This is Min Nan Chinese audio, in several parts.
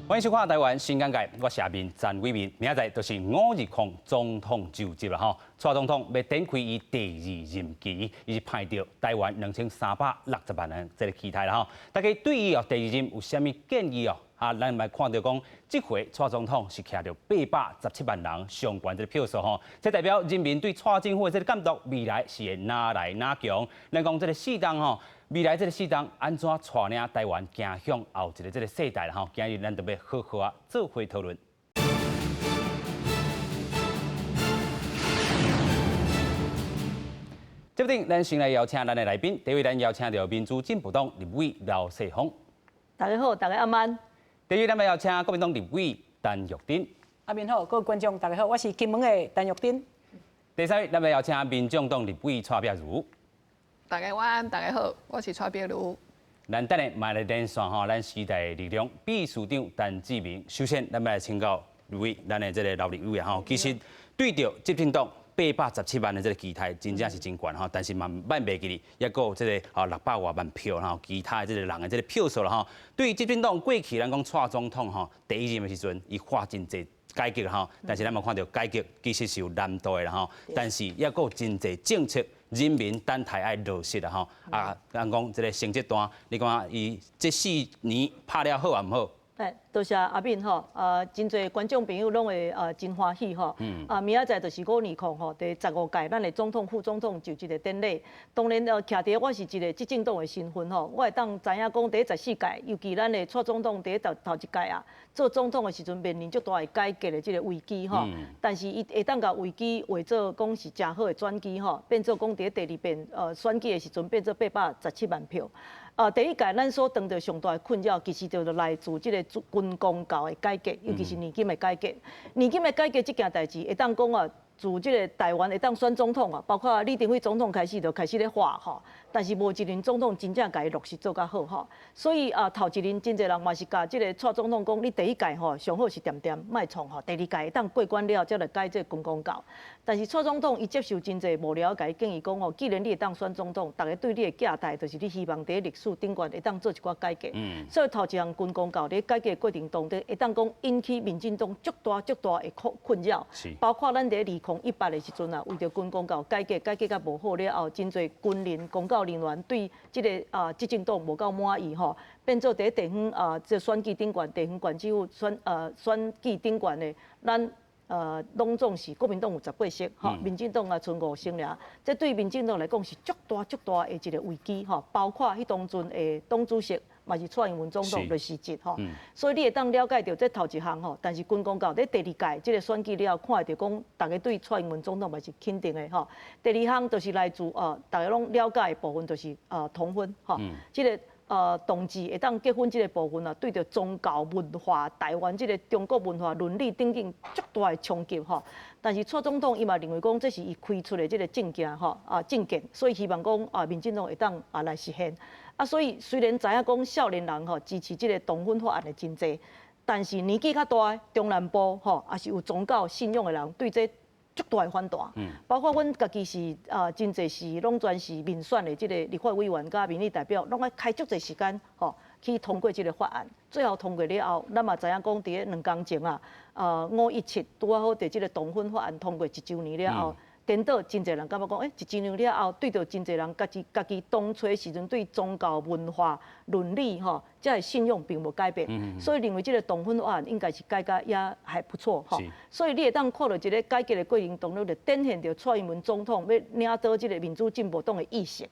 歡迎收看台灣新簡介，我是阿明陳偉民，明仔載就是5/20總統就職啦吼，蔡總統欲展開伊第二任期，伊是盼著台灣2360萬人這個期待啦吼。大家對伊哦第二任有啥物建議哦？啊，咱來看著講，這回蔡總統是攑著817萬人上懸這個票數吼，這代表人民對蔡政府的這個監督未來是會愈來愈強。咱講這個四冬吼，未來這個四冬按怎帶領台灣行向後一個這個世代啦吼？今日咱就欲好好啊做伙討論。這邊咱先來邀請咱的來賓，第一位咱邀請著民主進步黨立委劉世芳。大家好，大家晚安。第二位咱欲邀請國民黨立委陳玉珍。阿明好，各位觀眾大家好，我是金門的陳玉珍。第三位咱欲邀請民眾黨立委蔡碧如。大家晚安，大家好，我是蔡碧如。咱等下嘛來連線吼，咱時代力量秘書長陳志明。首先，咱欲來請教立委，咱的這個劉立委啊吼，其實對著執政黨817萬的這個期待，真正是真懸吼，但是嘛莫袂記得，猶閣有這個啊600外萬票吼，其他的這個人的這個票數啦吼。對於執政黨過去，咱講蔡總統吼第一任的時陣，伊發真濟改革吼，但是咱嘛看著改革其實是有難度的啦吼，但是猶閣有真濟政策，人民等待愛落實啦吼。啊，咱講這個成績單，你看伊這4年拍了好抑毋好？哎，多謝阿敏吼，啊，真濟觀眾朋友攏會啊真歡喜吼。啊，明仔載就是5/20吼，第15屆咱的總統、副總統就職的典禮。當然，徛佇我是一個執政黨的身份吼，我會當知影講，佇14屆，尤其咱的蔡總統佇頭頭一屆啊，做總統的時陣面臨足大的改革的這個危機吼。但是伊會當共危機化做講是誠好的轉機吼，變做講佇第二遍選舉的時陣變做817萬票。啊，第一屆咱所當著上大的困擾，其實就是來自這個軍公教的改革，尤其是年金的改革。年金的改革這件代誌，會當講啊，自這個台灣會當選總統啊，包括李登輝總統開始就開始咧畫吼，但是無一任總統真正共伊落實做較好吼。所以啊，頭一任真濟人嘛是共這個蔡總統講，你第一屆吼上好是恬恬，莫創吼，第二屆會當過關了，才來改這個軍公教。但是蔡總統伊接受真濟幕僚共伊建議講吼，既然你會當選總統，逐家對你的期待就是你希望佇歷史頂懸會當做一寡改革。所以頭一項軍公教佇改革過程當中，會當講引起民進黨足大足大的困困擾。包括咱佇2018的時陣啊，為著軍公教改革，改革甲無好了後，真濟軍人、公教人員對這個啊執政黨無夠滿意吼，變做佇地方啊，這選舉頂懸，地方縣政府選選舉頂懸的，咱攏總是國民黨有18席，吼，民進黨也賰5席爾，這對民進黨來講是足大足大的一個危機吼，包括彼當陣的黨主席嘛是蔡英文總統就辭職吼，所以你會當了解著這頭一項吼，但是軍公教佇第二屆這個選舉了後，看會著講，逐家對蔡英文總統嘛是肯定的吼。第二項就是來自逐家攏了解的部分，就是同婚吼，這個同志會當結婚這個部分啊，對著宗教文化、台灣這個中國文化倫理等等足大的衝擊吼。但是蔡總統伊嘛認為講，這是伊開出的這個政見吼啊政見，所以希望講啊民進黨會當啊來實現。啊，所以雖然知影講少年人吼支持這個同婚法案的真濟，但是年紀較大的中南部吼，也是有宗教信仰的人對這足大的反彈，包括阮家己是啊，真濟是攏全是民選的這個立法委員佮民意代表，攏愛開足濟時間吼去通過這個法案。最後通過了後，咱嘛知影講佇咧2工前啊，5/17拄仔好佇這個同婚法案通過一週年了後，顛倒真濟人感覺講，欸，一週年了後，對著真濟人家己家己當初時陣對宗教文化倫理吼，這個信仰並無改變，所以認為這個同婚法案應該是改甲也還不錯吼。所以你會當看著這个改革的過程當中，就展現著蔡英文總統欲領導這個民主進步黨的意識。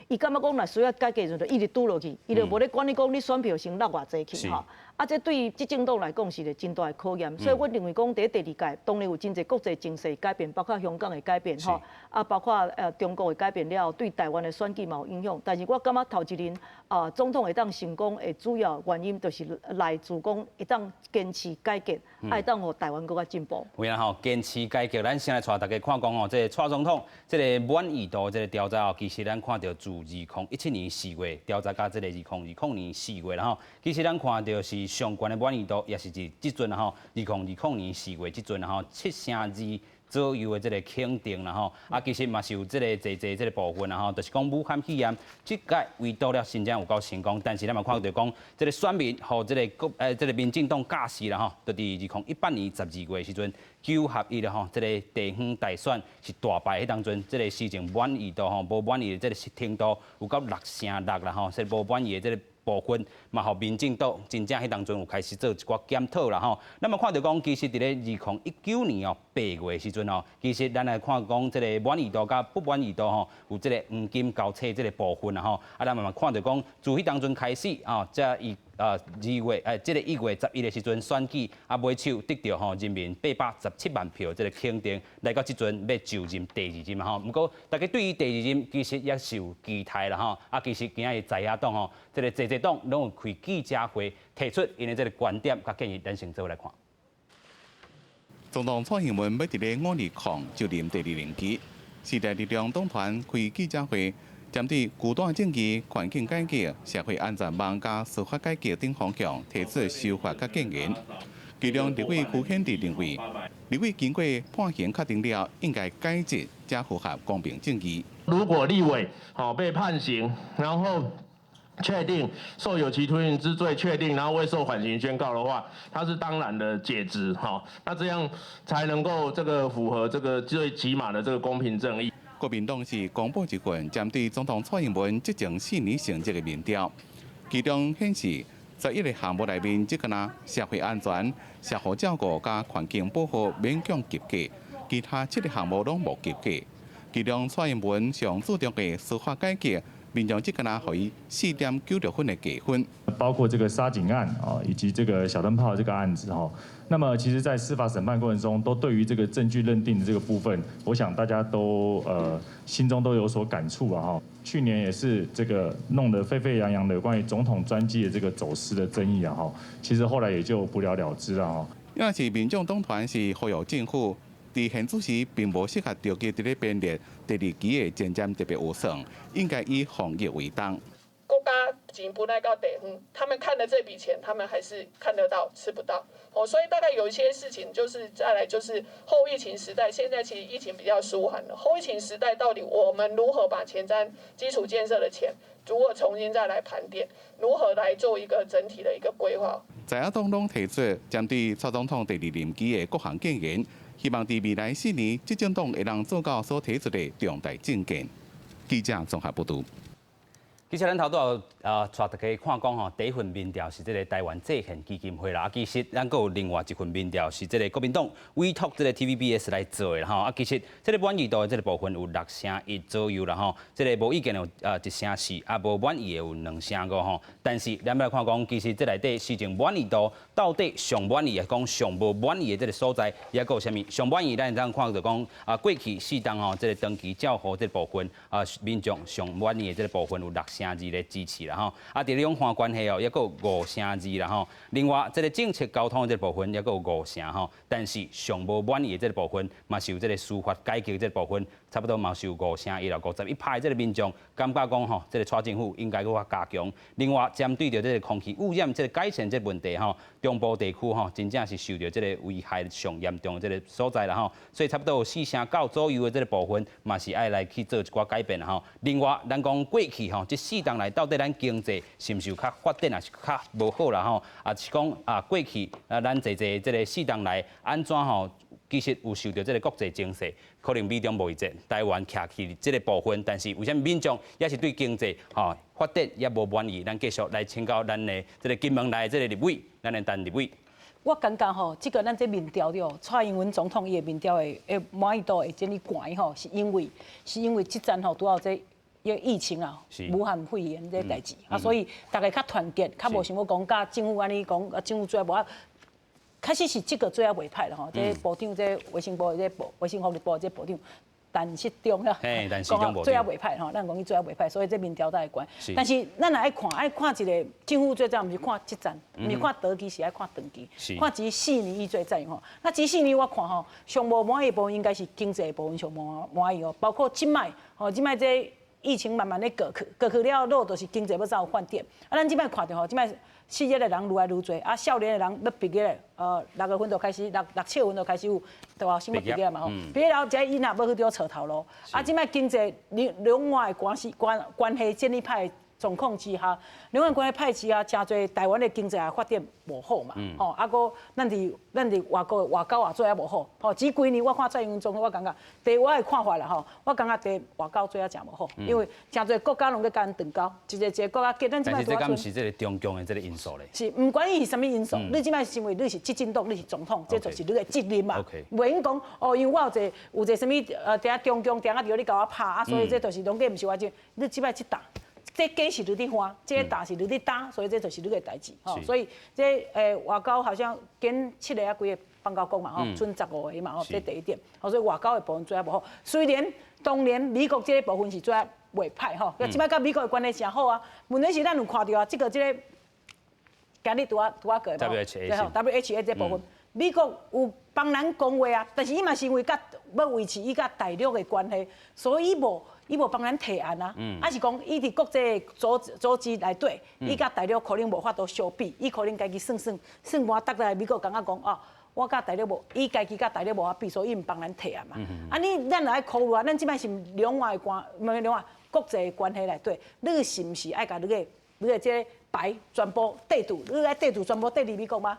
伊感覺講若需要改革時陣，就一直拄落去，伊就無咧管你講你選票先落偌濟去吼。啊，這對執政黨來講是一個真大的考驗。所以我認為講佇第二屆，當然有真濟國際情勢改變，包括香港的改變吼，啊，包括中國的改變了後，對台灣的選舉嘛有影響。但是我感覺頭一任啊總統會當成功的主要原因，就是來自講會當堅持改革，會當予台灣閣較進步。有影吼，堅持改革，咱先來帶大家看講吼，這個蔡總統這個滿意度這個調查哦，其實咱看著自2017年4月調查到這個2020年4月啦吼，其實咱看著是上懸的滿意度，也是佇這陣吼，2020年4月這陣吼，7成2。左右的這個肯定啦吼。啊，其實嘛是有這個濟濟這個部分啦吼，就是講武漢肺炎這屆圍堵了真正有夠成功，但是咱嘛看著講，這個選民予這個國這個民進黨教示啦吼，就佇2018年12月時陣9合1啦吼，這個地方大選是大敗彼當陣，這個施政滿意度吼，無滿意的這個程度有到6成6啦吼，所以無滿意的這個部分嘛，予民進黨真正彼當陣有開始做一寡檢討啦吼。咱嘛看著講，其實佇咧2019年哦8月的時陣哦，其實咱來看講這個滿意度佮不滿意度吼，有這個黃金交叉這個部分啦吼。啊，咱嘛看著講，自彼當陣開始啊，才伊2月這個1月11的時陣選舉啊，尾手得著吼人民817萬票這個肯定，來到這陣欲就任第二任嘛吼。毋過大家對於第二任其實也是有期待啦吼。啊，其實今仔日在野黨吼，這個濟濟黨攏有開記者會提出𪜶的這個觀點佮建議，咱先做來看。總統蔡英文欲佇咧5/20就任第二任期，時代力量黨團開記者會，針對巨大政治、環境改革、社會安全網佮司法改革等方向提出修法佮建議。其中立委邱顯智認為，立委經過判刑確定了，應該解職，才符合公平正義。如果立委好被判刑，然後確定受有期徒刑之罪確定，然後未受緩刑宣告的話，他是當然的解職哈。那這樣才能夠這個符合這個最起碼的這個公平正義。國民黨是公布一份針對總統蔡英文執政4年成績的民調，其中顯示11個項目內面，只敢若社會安全、社福照顧佮環境保護勉強及格，其他七個項目攏無及格。其中蔡英文上注重的司法改革，民眾只敢若予伊4.96分的低分。包括這個殺警案啊，以及這個小燈泡這個案子哈。那麼其實，在司法審判過程中，都對於這個證據認定的這個部分，我想大家都心中都有所感觸啊哈。去年也是這個弄得沸沸揚揚的關於總統專機的這個走私的爭議啊哈，其實後來也就不了了之了哈。也是民眾黨團是呼籲政府，佇現此時並無適合著急佇咧編列第二期的前瞻特別預算，應該以防疫為重。國家錢撥來到地方，他們看了這筆錢，他們還是看得到，吃不到。哦，所以大概有一些事情，就是再來就是後疫情時代，現在其實疫情比較舒緩了。後疫情時代到底我們如何把前瞻基礎建設的錢，如何重新再來盤點，如何來做一個整體的一個規劃？在野黨攏提出針對蔡總統第二任期的各項建言，希望佇未來4年，執政黨會當做到所提出的重大政見。記者綜合報導。其實咱頭拄仔帶大家看講吼，第一份民調是這個台灣制憲基金會啦。啊，其實咱閣有另外一份民調是這個國民黨委託這個 TVBS 來做的吼。啊，其實這個滿意度的這個部分有6成1左右啦吼。這個無意見有1成4，啊無滿意的有2成5吼。但是咱來看講，其實這內底施政滿意度到底上滿意，講上無滿意的這個所在，抑閣有啥物？上滿意咱會當看著講啊，過去四冬吼，這個長期照護這個部分啊，民眾上滿意的這個部分有6成2的支持啦吼，啊，佇兩岸關係哦，抑閣有5成2啦吼。另外，這個政策交通的這個部分，抑閣有5成吼。但是上無滿意的這個部分，嘛是有這個司法改革這個部分，差不多嘛是有5成1啦，51趴的這個民眾感覺講吼，這個蔡政府應該閣較加強。另外，針對著這個空氣污染這個改善這個問題吼，中部地區吼，真正是受著這個危害上嚴重的這個所在啦吼。所以差不多有4成9左右的這個部分，嘛是愛來去做一寡改變啦吼。另外，咱講過去吼，這四冬來到底咱經濟是毋是有較發展，還是較無好啦吼？啊是講啊過去啊，咱濟濟這個四冬來按怎吼？其實有受著這個國際情勢，可能美中貿易戰，台灣徛去這個部分，但是為啥物民眾也是對經濟吼發展也無滿意？咱繼續來請教咱的這個金門來的這個立委，咱的陳立委。我感覺吼，這個咱這民調對，蔡英文總統伊的民調會滿意度會這麼懸吼，是因為這陣吼拄好這個疫情啊，武漢肺炎這代誌啊，所以大家較團結，較無想欲講佮政府按呢講，啊政府做無啊。確實是這個做啊袂歹啦吼，這部長這衛生部這部衛生福利部這部長陳時中啦，講做啊袂歹吼，咱講伊做啊袂歹，所以這民調才會懸。但是咱若愛看，愛看一個政府做政，毋是看這陣，毋是看短期，是愛看長期。看這四年伊做怎吼？那這四年我看吼，上無滿意的部分應該是經濟部分上無滿意哦，包括這擺吼，這擺這。疫情慢慢咧過去，過去了後，就是經濟欲怎有發展。啊，咱這擺看著吼，這擺失業的人愈來愈濟，啊，少年的人欲畢業，6月份就開始，六七月份就開始有大學生欲畢業嘛吼。畢業了後，這𪜶若欲去著揣頭路。啊，這擺經濟兩岸的關係關係這麼歹狀況之下，兩岸關係歹之下，誠濟台灣的經濟也發展無好嘛。吼，啊，閣咱佇外國外交也做也無好。吼，這幾年我看蔡英文總統，我感覺佇我的看法啦吼，我感覺佇外交做也誠無好，因為誠濟國家攏咧共咱斷交，一個一個國家結咱這擺。但是這敢是這個中共的這個因素咧？是，毋管伊是啥物因素，你這擺是因為你是執政黨，你是總統，這就是你的責任嘛。袂用講哦，因為我有一個啥物佇遐中共佇遐佇咧共我拍啊，所以這就是攏計毋是我這，你這擺這擔。這家是你佇換，這擔是你佇擔，所以這就是你的代誌吼。所以這外交好像減七个啊幾个邦交國嘛吼，賰15个嘛吼，這第一點。所以外交的部分做也無好。雖然當然美國這個部分是做袂歹吼，這擺佮美國的關係誠好啊。問題是咱有看著啊，這個今日拄仔拄仔過的 WHA 這部分，美國有幫咱講話啊，但是伊嘛是因為佮欲維持伊佮大陸的關係，所以伊無幫咱提案啊，啊是講伊佇國際組織內底，伊佮大陸可能無法度相比，伊可能家己算算算盤搭來美國感覺講哦，我佮大陸無，伊家己佮大陸無法比，所以伊毋幫咱提案嘛。啊，你咱若愛考慮啊，咱這擺是兩岸的關，毋是兩岸國際的關係內底，你是毋是愛共你的這個牌全部綴住？你愛綴住全部綴佇美國嗎？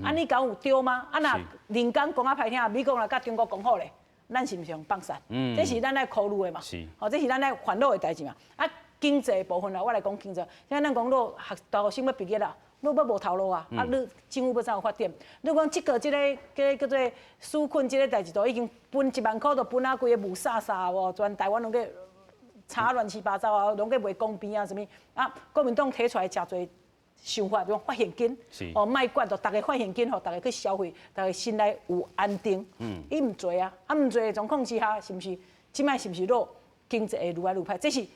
啊，你敢有對嗎？啊，若人講講較歹聽，美國若佮中國講好咧，咱是毋是予放殺？這是咱愛考慮的嘛。吼，這是咱愛煩惱的代誌嘛。啊，經濟部分啊，我來講經濟。像咱講，你學大學生欲畢業啦，你欲無頭路啊？啊，你政府欲怎有發展？你講這個叫做紓困這個代誌，都已經分1萬箍，都分啊規个霧煞煞無，全台灣攏閣吵亂七八糟啊，攏閣袂公平啊，啥物啊？國民黨提出來誠濟想法，講發現金，哦，莫管，就逐家發現金，予逐家去消費，逐家心內有安定。伊毋做啊，啊毋做的狀況之下，是毋是？這擺是毋是落經濟會愈來愈歹？這是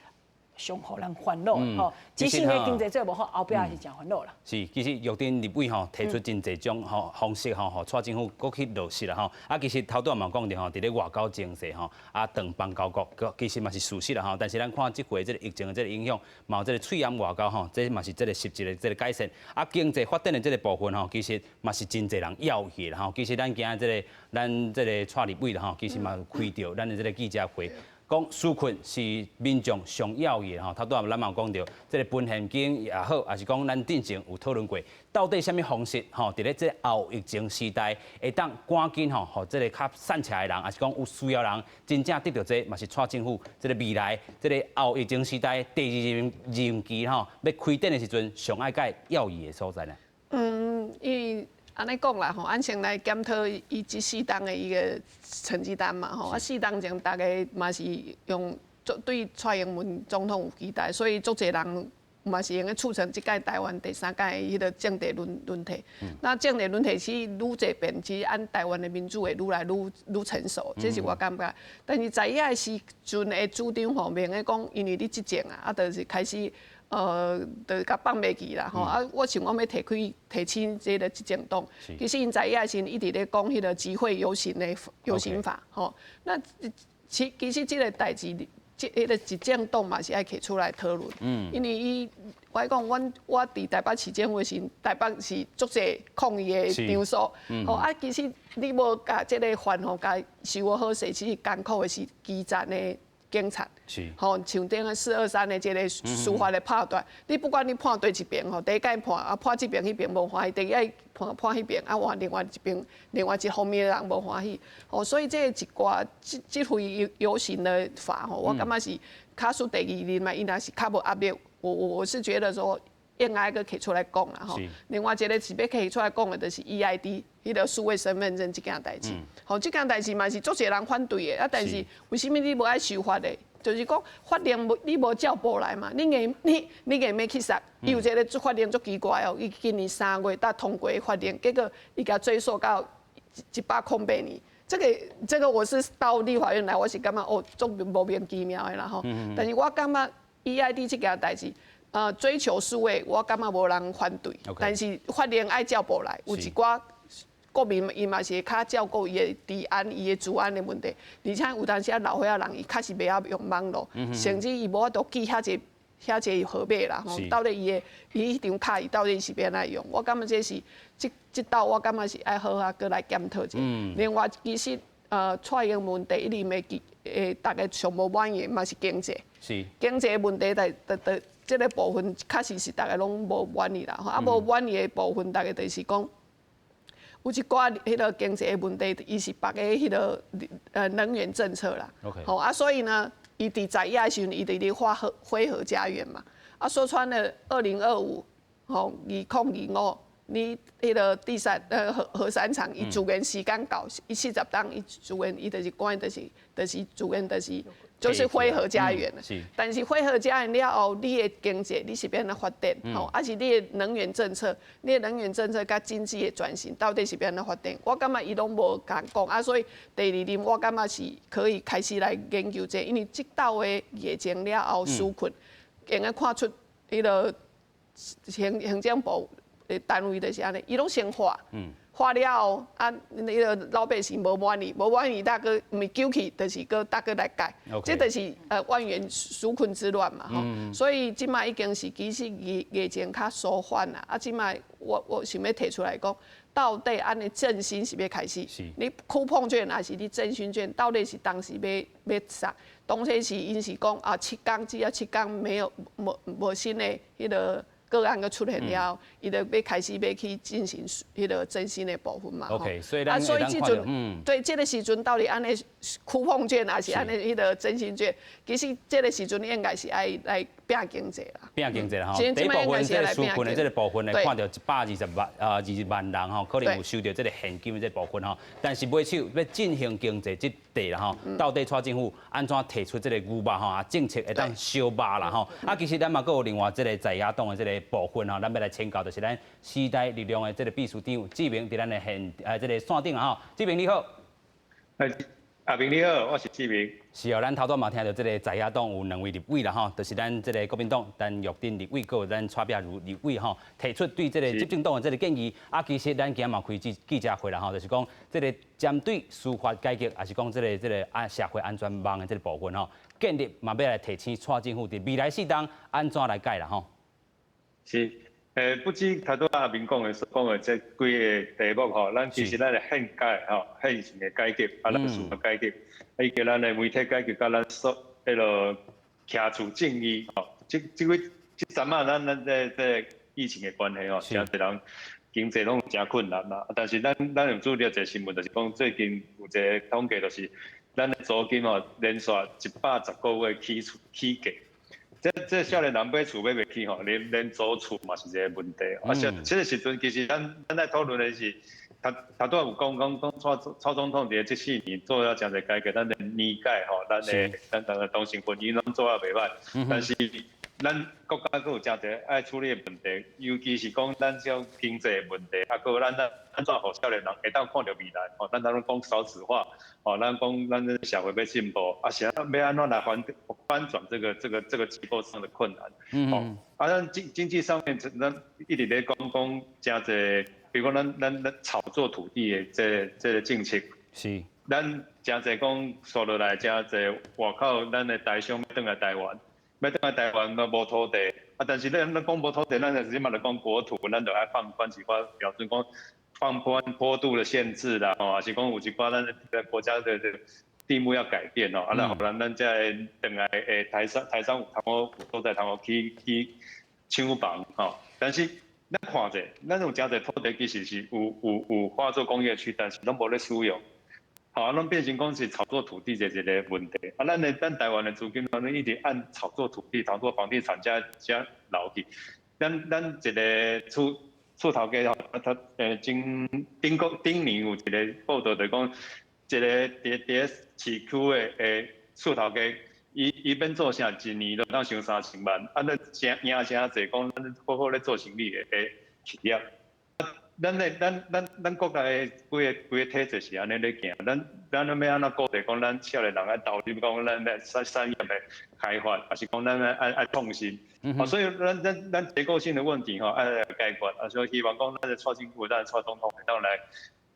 上予人煩惱的吼。只是經濟做無好，後壁也是誠煩惱啦。是，其實玉珍立委吼提出真濟種吼方式吼，予蔡政府閣去落實啦吼。啊，其實頭拄仔嘛講著吼，佇咧外交情勢吼，啊，斷邦交國，其實嘛是事實啦吼。但是咱看這回這個疫情的這個影響，嘛有這個喙罨外交吼，這嘛是這個實質的這個改善。啊，經濟發展的這個部分吼，其實嘛是真濟人要去啦吼。其實咱今日這個咱這個蔡立委啦吼，其實嘛有開著咱的這個記者會。講紓困是民眾上要的吼，頭拄仔咱嘛有講著，這個分現金也好，抑是講咱進前有討論過，到底啥物方式吼，佇咧這後疫情時代，會當趕緊吼，予這個較散赤的人，抑是講有需要人，真正得著這個，嘛是蔡政府這個未來這個後疫情時代第二任任期吼，欲開展的時陣，上愛佮要意的所在呢？嗯，因為按呢講啦吼，咱先來檢討伊這四冬的伊个成績單嘛吼，啊四冬前逐家嘛是用做對蔡英文總統有期待，所以足濟人嘛是會用得促成這屆台灣第三屆的彼個政治輪替。那政治輪替是愈濟變，其實按台灣的民主會愈來愈愈成熟，這是我感覺。但是在遐的時陣的主張吼，袂用得講，因為你執政啊，啊，就是開始。就共放袂記啦吼！啊，我想講欲提開提醒這個執政黨，其實𪜶在遐時一直咧講彼個集會遊行的遊行法吼。那其實這個代誌，這彼個執政黨嘛是愛提出來討論。因為伊我講，阮我佇台北市政府時，台北是足濟抗議的場所。吼啊，其實你無共這個法吼，共修好勢，其實艱苦的是基層的警察，吼，像頂个423的這個司法的判斷，你不管你判佗一邊吼，第一擺判啊判這邊彼邊無歡喜，第二擺判判彼邊啊換另外一邊，另外一方面的人無歡喜，吼，所以這一寡這這份遊行的法吼，我感覺是假使第二任嘛，伊若是較無壓力，我是覺得說應該閣提出來講啦吼。另外一個是欲提出來講的，就是 EID，彼個數位身份證這件代誌。吼，這件代誌嘛是足濟人反對的，啊，但是為啥物你無愛修法的？就是講法令無你無照步來嘛，你硬你硬欲去殺，伊有一個法令足奇怪哦，伊今年3月才通過法令，結果伊共追溯到108年。這個我是到立法院來，我是感覺哦，足莫名其妙的啦吼。但是我感覺 EID 這件代誌，追求數位，我感覺無人反對。但是法令愛照步來，有一寡。國民伊嘛是會較照顧伊的治安、伊的治安的問題，而且有當時啊老歲仔人伊確實袂曉用網路，甚至伊無法度記遐濟遐濟號碼啦吼。到底伊的伊彼張卡伊到底是欲按怎用？我感覺這是這這道我感覺是愛好好閣來檢討者。另外，其實蔡英文第一任的期，大家上無滿意嘛是經濟。經濟問題，在在在這个部分確實是大家攏無滿意啦。啊，無滿意的部分，大家就是講有一寡彼个經濟的問題，伊是別个彼个能源政策啦。 好啊，所以呢，伊佇在野的時陣，伊佇咧發非核家園嘛。啊，說穿了，2025，吼，2025，你彼个第三核三廠，伊自然時間到，伊40冬，伊自然伊就是關，就是自然就是非核家園了。但是非核家園了後，你的經濟你是欲按怎發展？吼，抑是你的能源政策，你的能源政策佮經濟的轉型到底是欲按怎發展？我感覺伊攏無共講啊，所以第二任我感覺是可以開始來研究這個，因為這道的疫情了後紓困，會用看出彼个行政部的單位就是按呢，伊攏先發。發了後，啊，彼个老百姓無滿意，無滿意，大閣毋是糾起，就是閣逐閣來改，這就是萬源紓困之亂嘛，吼。所以這擺已經是其實疫情較舒緩啦，啊，這擺我想欲提出來講，到底按呢振興是欲開始？你酷碰券還是你振興券，到底是當時欲啥？當時是𪜶是講啊，七工只要七工沒有無新的彼个個案閣出現了後，伊就欲開始欲去進行彼个振興的部分嘛。 OK，所以咱啊，所以這陣對這个時陣到底按呢酷碰券還是按呢彼个振興券？其實這个時陣應該是愛來拼經濟啦。拼經濟啦吼。第一部分這个紓困的這个部分呢，看著120萬啊20萬人吼，可能有收著這个現金的這个部分吼。但是尾手欲振興經濟這塊啦吼，到底蔡政府按怎提出這个牛肉吼啊政策會當相肉啦吼？啊，其實咱嘛閣有另外這个在野黨的這个部分吼，咱欲來請教，就是咱時代力量的這个秘書長志明佇咱的現這个線頂吼，志明你好。阿明你好，我是志明。是哦，咱頭拄嘛聽著這个在野黨有兩位立委啦吼，就是咱這个國民黨陳玉珍立委，閣有咱蔡壁如立委吼，提出對這个執政黨的這个建議。啊，其實咱今日嘛開記者會啦吼，就是講這个針對司法改革，抑是講這个啊社會安全網的這个部分吼，建議嘛欲來提醒蔡政府佇未來四冬按怎來改啦吼。是，不止頭拄阿明講的所講的這幾个題目吼，咱其實咱的憲改吼，憲政的改革，啊，咱司法改革，以及咱的媒體改革，佮咱所彼落徛厝正義吼，這幾這陣仔咱這疫情的關係吼，誠濟人經濟攏誠困難啦。但是咱有注意著一个新聞，就是講最近有一个統計，就是咱的租金吼連續110個月起厝起價。這少年人買厝買袂起吼，連租厝嘛是一个問題。啊，像這个時陣其實咱在討論的是，頭拄有講蔡總統佇這4年做了誠濟改革，咱的年改吼，咱的同性婚姻攏做啊袂䆀，但是咱國家閣有誠濟愛處理的問題，尤其是講咱這種經濟的問題，啊，閣有咱按怎予少年人會當看著未來，吼，咱咱講少子化，吼，咱講咱這社會欲進步，啊，是啊，欲按怎來翻轉這個結構上的困難，吼，啊，咱經濟上面，咱一直咧講誠濟，比如講咱炒作土地的這個政策，咱誠濟講說落來，誠濟外口咱的台商欲轉來台灣。欲轉來台灣嘛無土地，啊！但是咱講無土地，咱就是嘛就講國土，咱就愛放寬一寡標準，講放寬坡度的限制啦，吼，抑是講有一寡咱的國家的這地目要改變哦，啊，那予咱這轉來台商有通好有所在通好去搶房吼，但是咱看者，咱有誠濟土地其實是有劃做工業區，但是攏無咧使用。好，啊，攏變成講是炒作土地這一个問題。啊，咱台灣的資金，攏一直按炒作土地、炒作房地產遮流去。咱一个厝頭家吼，他前頂個頂年有一个報道，就講一个佇市區的厝頭家，伊免做啥，一年就當收3000萬。啊，咱誠贏誠濟，講咱好好咧做生意的企業。咱國家的規個體制是按呢咧行，咱欲按怎鼓勵講咱少年人愛投入講咱的產業的開發，抑是講咱愛創新，啊，所以咱結構性的問題吼愛來解決，啊，所以希望講咱的蔡政府、咱的蔡總統會當來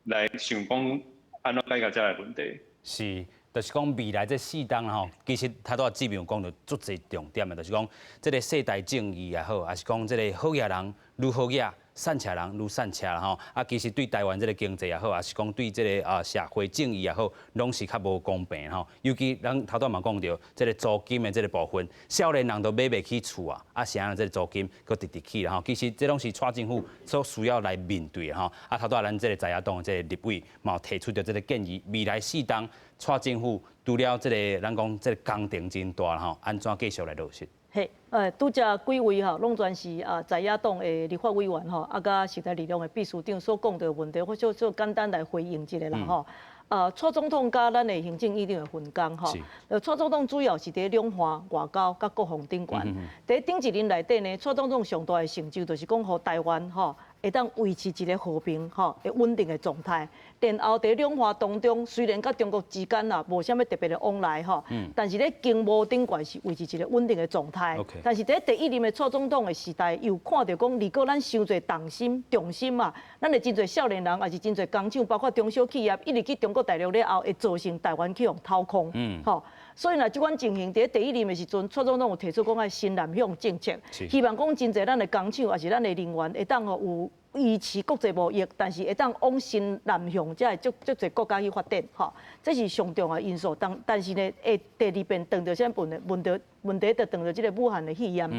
來想講按怎解決這个問題。是，就是講未來這四冬吼，其實頭拄仔志明有講著足濟重點的，就是講這个世代正義也好，抑是講這个好額人愈好額，散赤人愈散赤啦吼。啊，其實對台灣這个經濟也好，抑是講對這个社會正義也好，攏是較無公平吼。尤其咱頭拄仔嘛講著，這个租金的這个部分，少年人都買袂起厝啊，啊，啥人這个租金閣直直起啦吼。其實這攏是蔡政府所需要來面對的吼。啊，頭拄仔咱這个在野黨的這个立委嘛有提出著這个建議，未來四冬蔡政府除了這个咱講這个工程真大啦吼，按怎繼續來落實？嘿，拄才幾位吼，攏全是在野黨的立法委員吼，啊，佮時代力量的秘書長所講的問題，我小小簡單來回應一下啦吼。蔡總統佮咱的行政院長的分工吼，蔡總統主要是佇兩岸外交佮國防頂懸。佇頂一任內底呢，蔡總統上大的成就就是講，予台灣吼會當維持一个和平吼、會穩定的狀態。然後佇兩岸當中，雖然佮中國之間啊無啥物特別的往來吼，但是咧經貿頂懸是維持一个穩定的狀態。但是佇第一任的蔡總統的時代，又看著講，如果咱傷濟重心重心啊，咱的真濟少年人，抑是真濟工廠，包括中小企業，一直去中國大陸了後，會造成台灣去予掏空。吼，所以若這款情形，佇第一任的時陣，蔡總統有提出講愛新南向政策，希望講真濟咱的工廠，抑是咱的人員會當吼有維持國際貿易，但是會當往新南向這个足足濟國家去發展，吼，這是上重要的因素。但是呢，會第二遍碰著啥物問題？問題問題就碰著這个武漢的肺炎，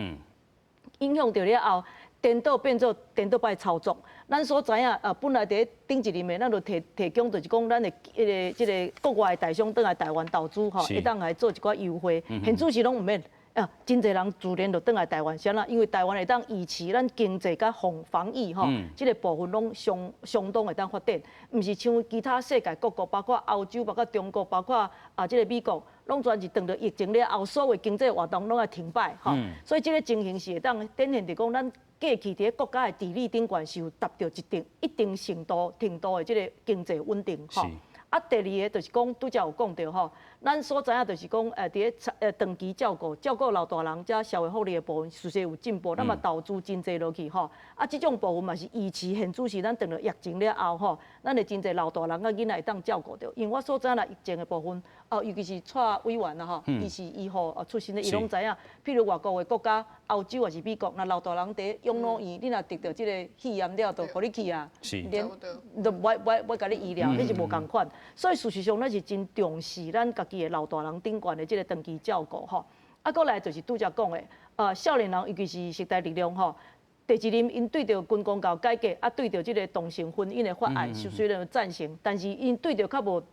影響著了後，顛倒變做顛倒擺操作。咱所知影啊，本來佇頂一任的，咱就提提供，就是講咱的彼个這个國外的台商轉來台灣投資吼，會當來做一寡優惠，現主時攏毋免。啊，真濟人自然就轉來台灣，啥啦？因為台灣會當維持咱經濟佮防防疫吼，這个部分攏相相當會當發展，毋是像其他世界各國，包括歐洲、包括中國、包括啊這个美國，攏全是當著疫情了後，所有經濟活動攏愛停擺吼。所以這个情形是會當展現著講，咱過去佇國家的治理頂懸是有達著一定一定程度程度的這个經濟穩定吼。啊，第二个就是講，拄才有講著吼，咱所知影就是講，佇咧長期照顧、照顧老大人遮社會福利的部分，實際有進步，咱嘛投資真濟落去吼。啊，這種部分嘛是維持現主時，咱當著疫情了後吼，咱的真濟老大人佮囡仔會當照顧著。因為我所知影啦，疫情的部分，哦，尤其是蔡委員啦吼，伊是醫護出身的，伊攏知影。譬如外國的國家，歐洲抑是美國，若老大人佇養老院，你若得著這个肺炎了，就予你去啊，連都無無無共你醫療，彼是無仝款。所以事實上，咱是真重視咱家己的老大人頂懸的這个長期照顧吼。啊，閣來就是拄才講的，少年人尤其是時代力量吼，第一任𪜶對著軍公教改革，啊，對著這个同性婚姻的法案，雖然有贊成，但是𪜶對著較無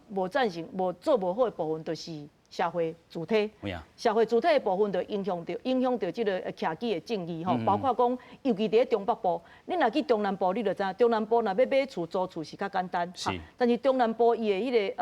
無贊成、無做無好的部分，就是社會主體。社會主體的部分就影響著影響著這个徛舉的正義吼，包括講，尤其佇咧中北部，你若去中南部，你就知影，中南部若欲買厝租厝是較簡單，但是中南部伊的彼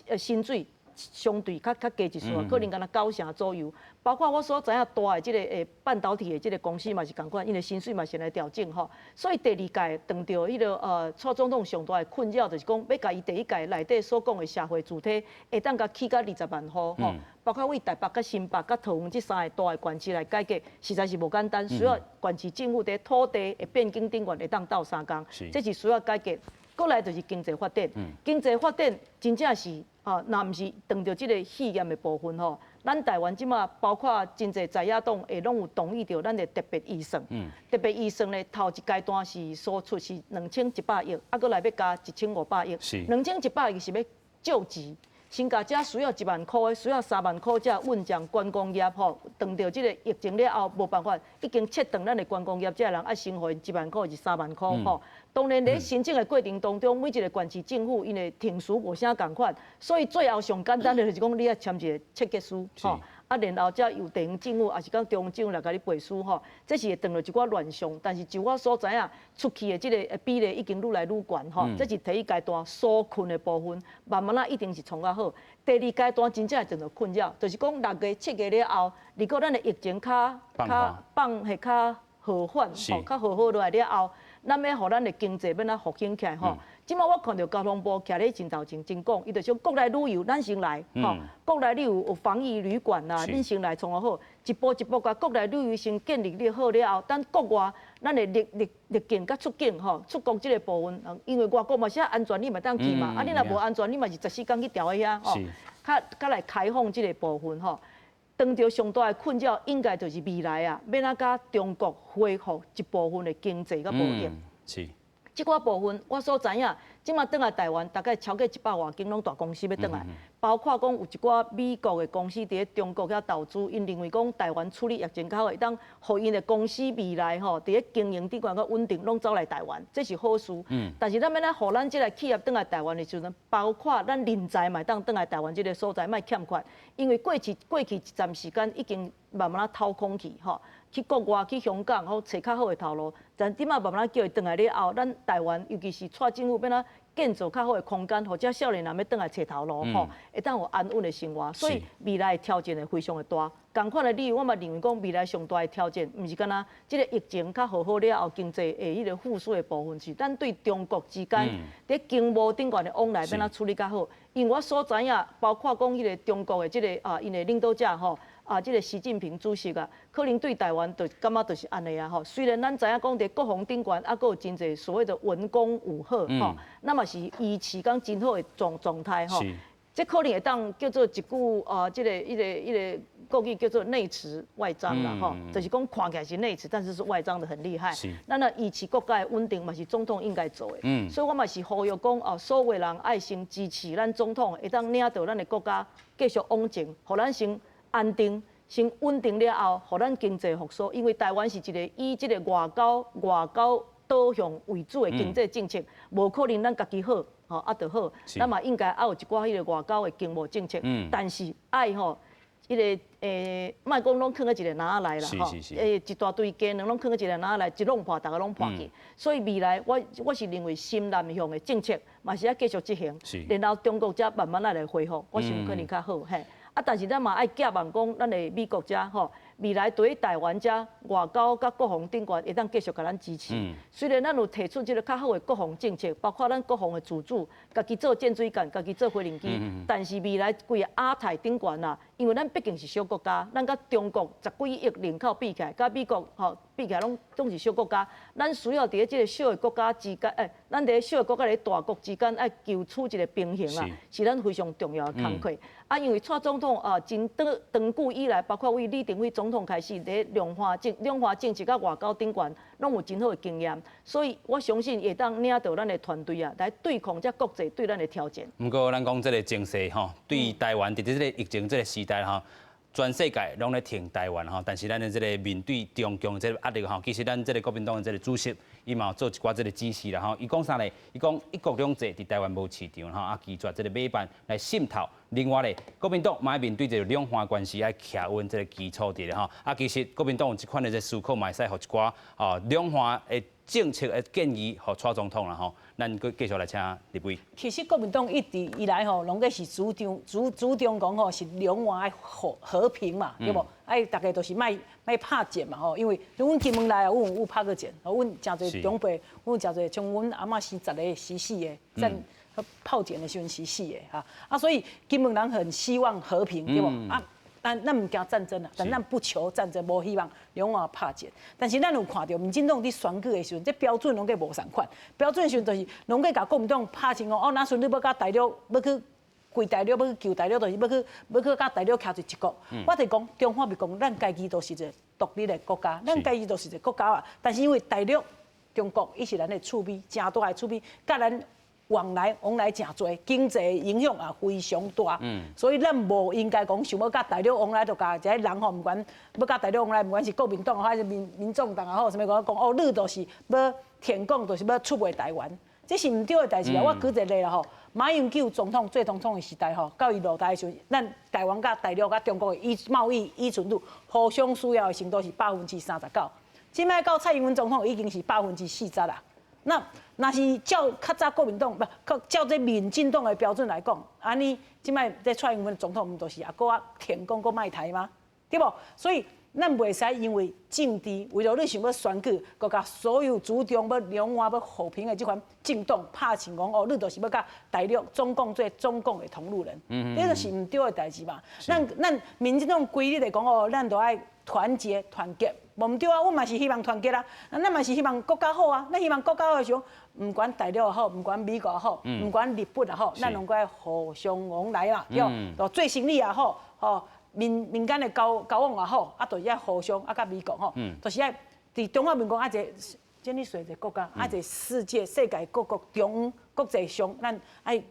个薪水相對較較低一絲，可能干焦九成左右。包括我所知影大的這个半導體的這个公司嘛是仝款，因為薪水嘛是來調整吼。所以第二屆碰著彼个蔡總統上大的困擾，就是講欲共伊第一屆內底所講的社會住宅，會當共起到20萬戶吼，包括為台北、佮新北、佮桃園這三个大的縣市來解決，實在是無簡單，需要縣市政府佇土地的變更頂懸會當鬥相共，這是需要解決。閣來就是經濟發展，經濟發展真正是啊，若毋是碰著這个肺炎的部分吼，咱台灣這馬包括真濟在野黨會攏有同意著咱的特別預算。特別預算呢，頭一階段是所出是2100億，啊，閣來欲加1500億。2100億是欲救急，先共遮需要1萬箍的，需要3萬箍遮穩將觀光業吼，碰著這个疫情了後無辦法，已經切斷咱的觀光業，遮人愛先予𪜶1萬箍抑是3萬箍吼。當然，佇申請的過程當中，每一个縣市政府𪜶的程序無啥仝款，所以最後上簡單的就是講，你愛簽一个切結書，吼，啊，然後才由地方政府，抑是講中央政府來共你背書吼，這是會斷著一寡亂象。但是就我所知影，出去的這个比例已經愈來愈懸吼，這是第一階段紓困的部分，慢慢仔一定是創較好。第二階段真正會斷著困擾，就是講6月、7月了後，如果咱的疫情較較放彼較和緩，吼，較和好落來了後，咱欲予咱的經濟欲按怎復興起來吼，這擺我看著交通部徛咧真頭前真講，伊就說國內旅遊咱先來，吼，國內你有防疫旅館啦，恁先來創好，一步一步共國內旅遊先建立了好了後，等國外咱的入境佮出境吼，出國這个部分，因為外國嘛是愛安全，你嘛當去嘛，啊，你若無安全，你嘛是14工去牢佇遐吼，較較來開放這个部分吼。當著上大的困擾，應該就是未來啊，欲按怎佮中國恢復一部分的經濟佮貿易。是。這寡部分我所知影，這馬轉來台灣，大概超過100外間攏大公司欲轉來，包括講有一寡美國的公司佇咧中國遐投資，𪜶認為講台灣處理疫情較好，會當予𪜶的公司未來吼佇咧經營頂懸閣穩定，攏走來台灣，這是好事。但是咱欲按怎予咱這个企業轉來台灣的時陣，包括咱人才嘛會當轉來台灣這个所在，莫欠缺，因為過去一陣時間已經慢慢仔透空去吼。去國外、去香港，吼揣較好的頭路，但這擺慢慢叫伊轉來了後，咱台灣尤其是蔡政府欲按怎建造較好的空間，予這少年人欲轉來揣頭路，吼，會當有安穩的生活。所以未來的挑戰會非常的大。仝款的理由，我嘛認為講未來上大的挑戰，毋是干焦這个疫情較好好了後，經濟的彼个復甦的部分是，咱對中國之間佇經貿頂懸的往來欲按怎處理較好。因為我所知影，包括講彼个中國的這个啊，𪜶的領導者吼。啊，這个習近平主席啊，可能對台灣就感覺就是按呢啊吼。雖然咱知影講佇國防頂懸，猶閣有真濟所謂的文攻武嚇吼，那嘛是維持講真好的狀態吼。這可能會當叫做一句啊，這个、彼个、彼个國語叫做內弛外張啦吼，就是講看起來是內弛，但是是外張得很厲害。咱若維持國家的穩定嘛是總統應該做的。所以我嘛是呼籲講哦，所有人愛先支持咱總統，會當領導咱的國家繼續往前，予咱先安定、先穩定了後，予咱經濟復甦。因為台灣是一个以這个外交導向為主的經濟政策，無可能咱家己好，吼啊就好。咱嘛應該愛有一寡彼个外交的經貿政策，但是愛吼，彼个莫講攏囥佇一个籃仔內啦，吼，一大堆雞卵攏囥佇一個籃仔內，一弄破，逐个攏破去。所以未來我是認為新南向的政策嘛是愛繼續執行，然後中國才慢慢仔來恢復，我想可能較好嘿。啊，但是咱嘛愛寄望講，咱的美國遮吼，未來對於台灣遮外交佮國防頂懸會當繼續共咱支持。雖然咱有提出這个較好的國防政策，包括咱國防的自主，家己做潛水艦，家己做飛行機，但是未來規个亞太頂懸啊，因為咱畢竟是小國家，咱佮中國十幾億人口比起來，佮美國吼比起來，攏是小國家。咱需要佇咧這个小的國家之間，咱佇咧小的國家佇大國之間愛求取一个平衡啊，是咱非常重要的工課。啊，因為蔡總統啊，真長長久以來，包括為李登輝總統開始，佇兩岸政策佮外交頂懸，攏有真好的經驗，所以我相信會當領導咱的團隊啊，來對抗這國際對咱的挑戰。毋過，咱講這个情勢吼，對台灣佇這个疫情這个時代吼，全世界攏咧挺台灣吼，但是咱的這个面對中共這个壓力吼，其實咱這个國民黨的這个主席，伊嘛有做一寡這个指示啦吼。伊講啥咧？伊講一國兩制佇台灣無市場吼，啊拒絕這个買辦來滲透。另外咧，國民黨嘛愛面對這个兩岸關係愛徛穩這个基礎佇咧吼。啊，其實國民黨有這款的這思考，嘛會使予一寡吼兩岸的政策的建議，予蔡總統啦吼。咱閣繼續來請立委。其實國民黨一直以來吼，攏閣是主張講吼是兩岸愛和平嘛，對無？愛逐家都是莫莫拍戰嘛吼，因為阮金門內啊，阮有拍過戰，阮誠濟長輩，阮誠濟像阮阿嬤生十个是死的，戰炮戰的時陣是死的哈。啊，所以金門人很希望和平，對無？啊，但咱毋驚戰爭啊，但咱不求戰爭，無希望兩岸拍戰。但是咱有看著民進黨佇選舉的時陣，這標準攏閣無仝款。標準的時陣就是攏閣共國民黨拍成講，哦，若是你欲佮大陸欲去跪大陸，欲去求大陸，就是欲去佮大陸徛做一國。我就講中華民國，咱家己都是一个獨立的國家，咱家己都是一個國家啊。但是因為大陸中國，伊是咱的厝邊，誠大的厝邊，佮咱往來誠濟，經濟影響也非常大。所以咱無應該講想欲佮大陸往來，就共這个人吼，毋管欲佮大陸往來，毋管是國民黨還是民眾黨也好，啥物講講哦，你就是欲舔共，就是欲出賣台灣，這是毋對的代誌啊！我舉一個例啦吼，馬英九總統做總統的時代吼，到伊落台的時陣，咱台灣佮大陸佮中國的貿易依存度，互相需要的程度是39%。這擺到蔡英文總統已經是40%啦。那若是照較早國民黨無，照這民進黨的標準來講，按呢這擺這蔡英文總統毋就是也閣舔共閣賣台嗎？對無？所以咱袂使因為政治，為著你想欲選舉，閣共所有主張欲兩岸欲和平的這款政黨拍成講哦，你就是欲佮大陸中共做中共的同路人，這就是毋對的代誌嘛。咱民進黨規日來講哦，咱都愛團結團結，無毋對啊，阮嘛是希望團結啊，咱嘛是希望國家好啊，咱希望國家好的時候，毋管大陸也好，毋管美國也好，毋管日本也好，咱攏愛互相往來啦，對，做生意也好，吼。民間的交往也好，啊，就是愛互相啊，佮美國吼，就是愛佇中華民國啊，一个這麼細一個國家，啊，一個世界各國中國際上，咱愛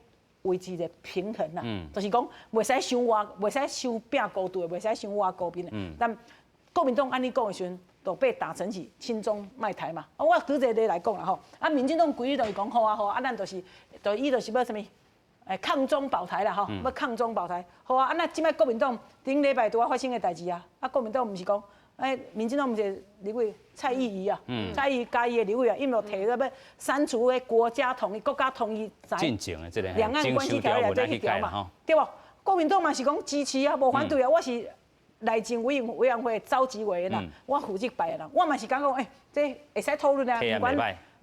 維持一個平衡啦，就是講袂使傷倚，袂使傷拚高度的，袂使傷倚高邊的。但國民黨按呢講的時陣，就被打成是親中賣台嘛。啊，我舉一個例來講啦吼，啊，民進黨規日就是講好啊好啊，咱就是，就伊就是欲啥物？抗中保台啦吼，欲抗中保台，好啊！啊，那這擺國民黨頂禮拜拄仔發生的代誌啊，啊，國民黨毋是講，民進黨毋是立委蔡易餘啊，蔡易餘嘉義的立委啊，伊就提著欲刪除的國家統一、國家統一在兩岸關係條例這一條嘛，對無？國民黨嘛是講支持啊，無反對啊，我是內政委員會召集委員啦，我負責擺的啦，我嘛是感覺講，這會使討論啊，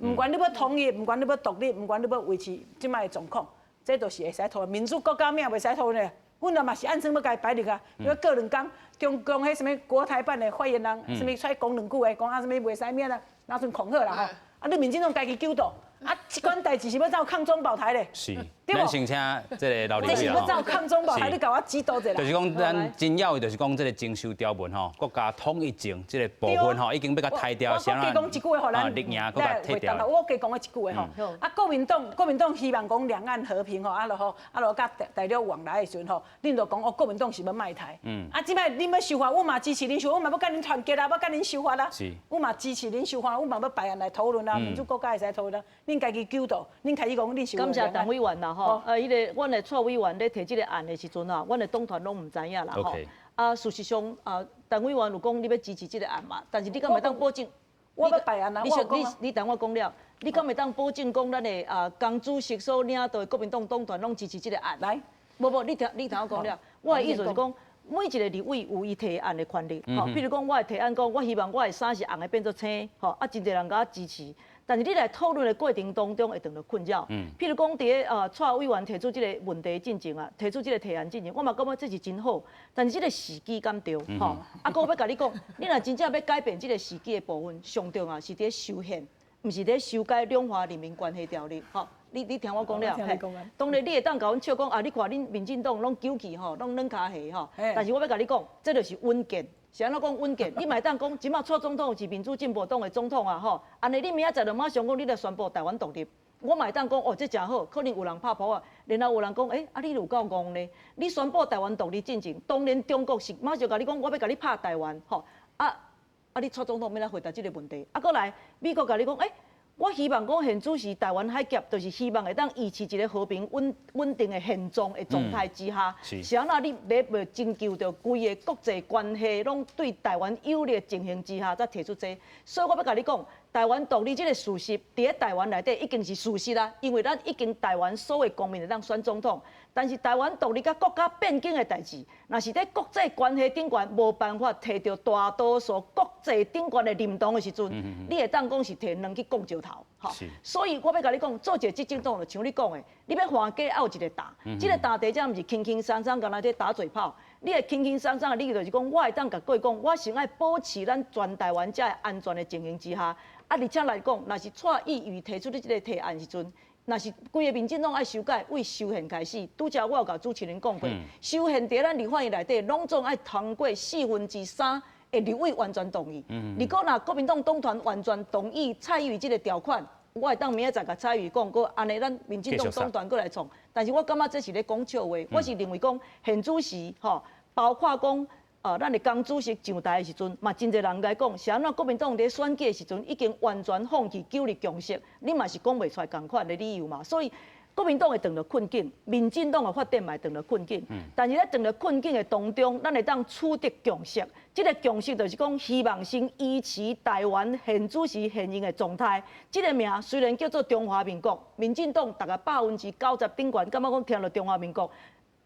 毋管你欲統一，毋管你欲獨立，毋管你欲維持這擺的狀況。這都是會使討論，民主國家咩袂使討論的？阮嘛是按算欲共伊擺入啊。因為過兩工，中共彼啥物國台辦的發言人，啥物出來講兩句話，講啊啥物袂使免啊，拿陣恐嚇啦吼。啊，你民進黨家己糾鬥，啊，這款代誌是欲走抗中保台咧？是，咱先請這個劉立委。這是欲走抗中保台，你共我指導者啦。就是講，咱真要的就是講，這個徵收條文吼，國家統一證這個部分吼，已經欲共刣掉。我加講一句話，予咱綠營閣共剔掉。我加講一句話吼，啊，國民黨希望講兩岸和平吼，啊，就吼，啊，就佮大陸往來的時陣吼，恁就講哦，國民黨是欲賣台。啊，這擺恁欲修法，我嘛支持恁修，我嘛欲佮恁團結啊，欲佮恁修法啦。我嘛支持恁修法，我嘛欲擺案來討論啊，民主國家會使討論。恁家己糾鬥，恁開始講恁是。感謝陳委員啦吼，彼个阮的蔡委員咧提這個案的時陣啊，阮的黨團攏毋知影啦吼。啊，事實上啊，陳委員有講你欲支持這個案嘛？但是你敢會當保證？我欲擺案啊！你你你等我講了，你敢會當保證講咱的啊，江主席所領導的國民黨黨團攏支持這個案？來，無無，你聽我講了，我的意思是講，每一個立委有伊提案的權利，吼，比如講我會提案講，我希望我的衫是紅的變做青，吼，啊，真濟人共我支持。但是你來討論的過程當中會遇著困擾。譬如講，佇咧蔡委員提出這個問題進前啊，提出這個提案進前，我嘛感覺這是真好。但是這個時機敢對？吼，啊，閣欲共你講，你若真正欲改變這個時機的部分，上重要是佇咧修憲，毋是佇咧修改兩岸人民關係條例，吼。你聽我講了，當然你會當共阮笑講啊，你看恁民進黨攏糾結吼，攏軟跤下吼。但是我欲共你講，這就是穩健。是按怎講穩健？你嘛會當講，這馬蔡總統是民主進步黨的總統啊吼。按呢你明仔載就馬上講，你來宣布台灣獨立。我嘛會當講，哦，這誠好，可能有人拍噗仔，然後有人講，欸，啊你有夠戇呢？你宣布台灣獨立進前，當然中國是馬上共你講，我欲共你拍台灣，吼。啊啊，你蔡總統欲按怎回答這個問題？啊，閣來美國共你講，欸，我希望講現此時台灣海峽，就是希望會當維持一個和平穩定的現狀的狀態之下，是按怎你咧袂徵求著規个國際關係攏對台灣有利的情形之下，才提出這個。所以我欲共你講，台灣獨立這個事實，佇咧台灣內底已經是事實啦，因為咱已經台灣所有公民會當選總統。但是台灣獨立佮國家變更的代誌，若是佇國際關係頂懸無辦法提著大多數國際頂懸的認同的時陣，你會當講是提卵去摃石頭，吼。所以我欲共你講，做一個執政黨，就像你講的，你欲換家愛有一個膽，這個膽佇遮毋是輕輕鬆鬆敢若佇打嘴炮，你會輕輕鬆鬆的，你就是講，我會當共各位講，我先愛保持咱全台灣遮的安全的情形之下，啊，而且來講，若是蔡易餘提出你這個提案時陣，若是規个民進黨愛修改，為修憲開始，拄才我有共主持人講過，修憲佇咱立法院內底，攏總愛通過3/4的立委完全同意。如果若國民黨黨團完全同意蔡易餘這個條款，我會當明仔載共蔡易餘講，閣按呢咱民進黨黨團閣來創。但是我感覺這是咧講笑話，我是認為講現此時吼，包括講。咱的江主席上台的時陣，嘛真濟人來講，是按怎國民黨佇咧選舉的時陣已經完全放棄九二共識，你嘛是講袂出來仝款的理由嘛。所以國民黨會遇著困境，民進黨的發展嘛會遇著困境。但是咧遇著困境的當中，咱會當取得共識。這個共識就是講，希望先維持台灣現此時現行的狀態。這個名雖然叫做中華民國，民進黨大概90%頂懸，感覺講聽著中華民國。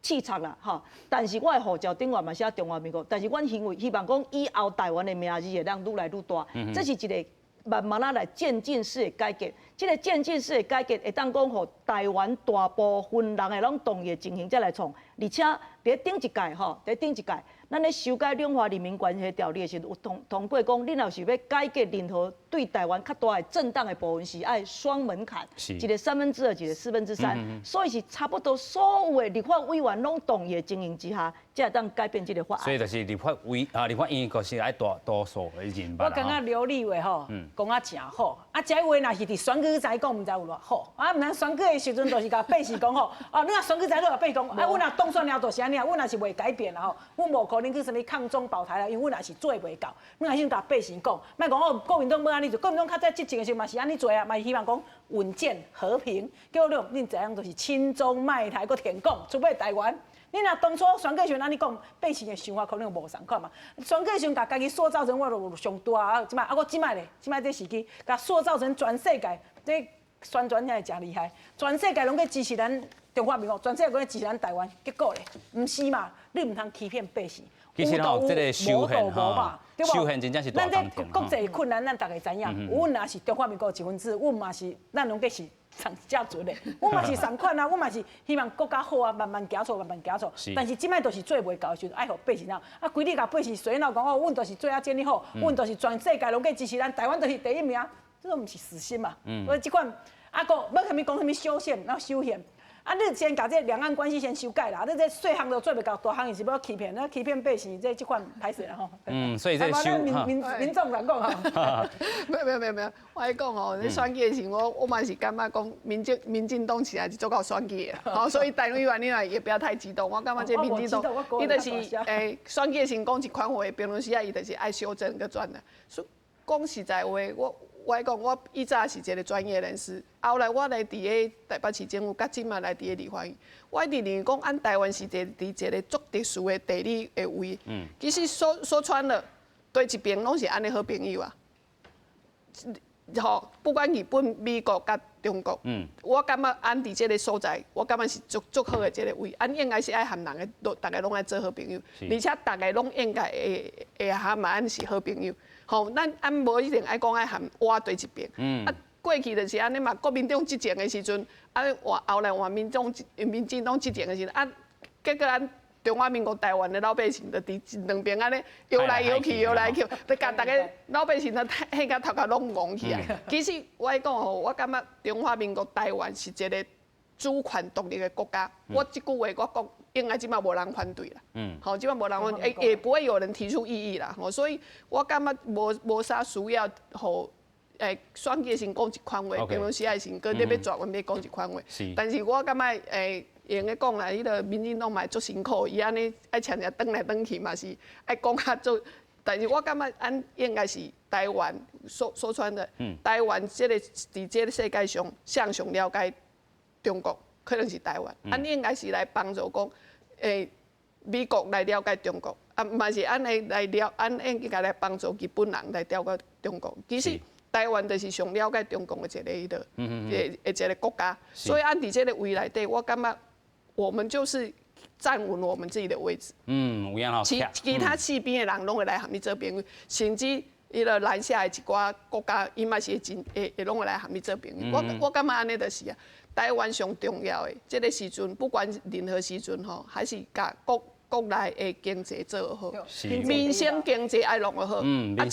刺插啦，吼！但是我的護照頂懸嘛寫中華民國，但是阮認為希望講以後台灣的名字會當愈來愈大，這是一個慢慢仔來漸進式的改革。這個漸進式的改革會當講，予台灣大部分人會攏同意的情形才來創。而且佇頂一屆吼，佇頂一屆，咱咧修改兩岸人民關係條例的時陣，有通過講，你若是欲改革任何對台灣較大的政黨的部分，是愛雙門檻，一個2/3，一個3/4，所以是差不多所有的立法委員攏同意的情形之下，才會當改變這個法案。所以就是立法委啊，立法院閣是愛大多數的人。我感覺劉立委吼講啊誠好，啊這話若是佇選舉前講，毋知有偌好。啊，毋通選舉的時陣就是共百姓講吼，哦，你若選舉前你共百姓講，啊，阮若當選了就是按呢，阮也是袂改變啦吼，阮無可能去啥物抗中保台啦，因為阮也是做袂到。阮也先共百姓講，莫講哦，國民黨欲按呢做，國民黨較早執政的時陣嘛是按呢做啊，嘛是希望講穩健和平，結果你恁知影就是親中賣台，閣舔共，出賣台灣。你若當初選舉時陣按呢講，百姓的想法可能無仝款嘛。選舉時陣共家己塑造成我就上大啊，這擺啊，我這擺咧，這擺這時機，共塑造成全世界這宣傳遐會誠厲害，全世界攏去支持咱中華民國，全世界攏去支持咱台灣，結果咧，毋是嘛？你毋通欺騙百姓。其實吼，這個修憲吼，修憲真正是大工程。咱這國際困難，咱逐家知影。阮也是中華民國一分子，阮嘛是，咱攏計是上遮準的。阮嘛是仝款啊，阮嘛是希望國家好啊，慢慢行錯，慢慢行錯。但是這擺就是做袂到的時陣，愛予百姓啊，啊，規日共百姓洗腦講哦，阮就是做啊這呢好，阮就是全世界攏計支持咱台灣，就是第一名，這個毋是事實嘛。所以這款啊，閣欲啥物講啥物修憲，然後修憲。啊！你先共這兩岸關係先修改啦，你這細項都做袂到，大項伊是欲欺騙，那欺騙百姓，這這款歹勢啦吼。嗯，所以這修民眾來講吼。沒有沒有沒有沒有，我來講吼，你選舉的時我嘛是感覺講，民進黨實在是足夠選舉的，吼，所以台委員你也不要太激動。我感覺這民進黨，伊就是選舉的時講一款話，平常時啊伊就是愛修正閣轉啦。所以講實在話，我講，我以前是一個專業人士，後來我來佇个台北市政府，佮這馬來佇个立法院，我一直認為講，按台灣是一個佇一個足特殊的地理的位。其實說穿了，對一邊攏是按呢好朋友啊。吼，不管日本、美國佮中國，我感覺按佇這個所在，我感覺是足足好的這個位，按應該是愛和人個，逐家攏愛做好朋友，而且逐家攏應該會和嘛按是好朋友。吼，咱按無一定愛講愛和倚佗一邊。啊，過去就是按呢嘛，國民黨執政的時陣，啊換後來換民進黨執政的時陣，啊，結果咱中華民國台灣的老百姓就佇兩邊按呢搖來搖去，搖來搖去，就共逐家老百姓都彼個頭殼攏戇起來。其實我講吼，我感覺中華民國台灣是一個主權獨立的國家。我這句話我講，應該這馬無人反對啦。吼，這馬無人反對，也不會有人提出異議啦。吼，所以我感覺無啥需要予選舉時講一款話，平常時也是閣咧欲轉彎欲講一款話。但是我感覺用咧講啦，彼個民進黨嘛足辛苦，伊按呢愛常常轉來轉去嘛是愛講較足。但是我感覺按應該是台灣說穿的，台灣這個佇這個世界上上上了解中國，可能是台灣。按應該是來幫助講，美國來了解中國，啊，嘛是按呢來了，按應該來幫助日本人來了解中國。其實台灣就是上了解中國的一個彼落，一個國家。所以按佇這個位內底，我感覺我們就是站穩我們自己的位置。嗯，有影吼。其他四邊的人攏會來和你做朋友，甚至彼個南下的一寡國家，伊嘛是會真會會攏會來和你做朋友。我感覺按呢就是啊，台灣上重要的這個時陣，不管任何時陣吼，還是共國內的經濟做好，民生經濟愛弄好。啊，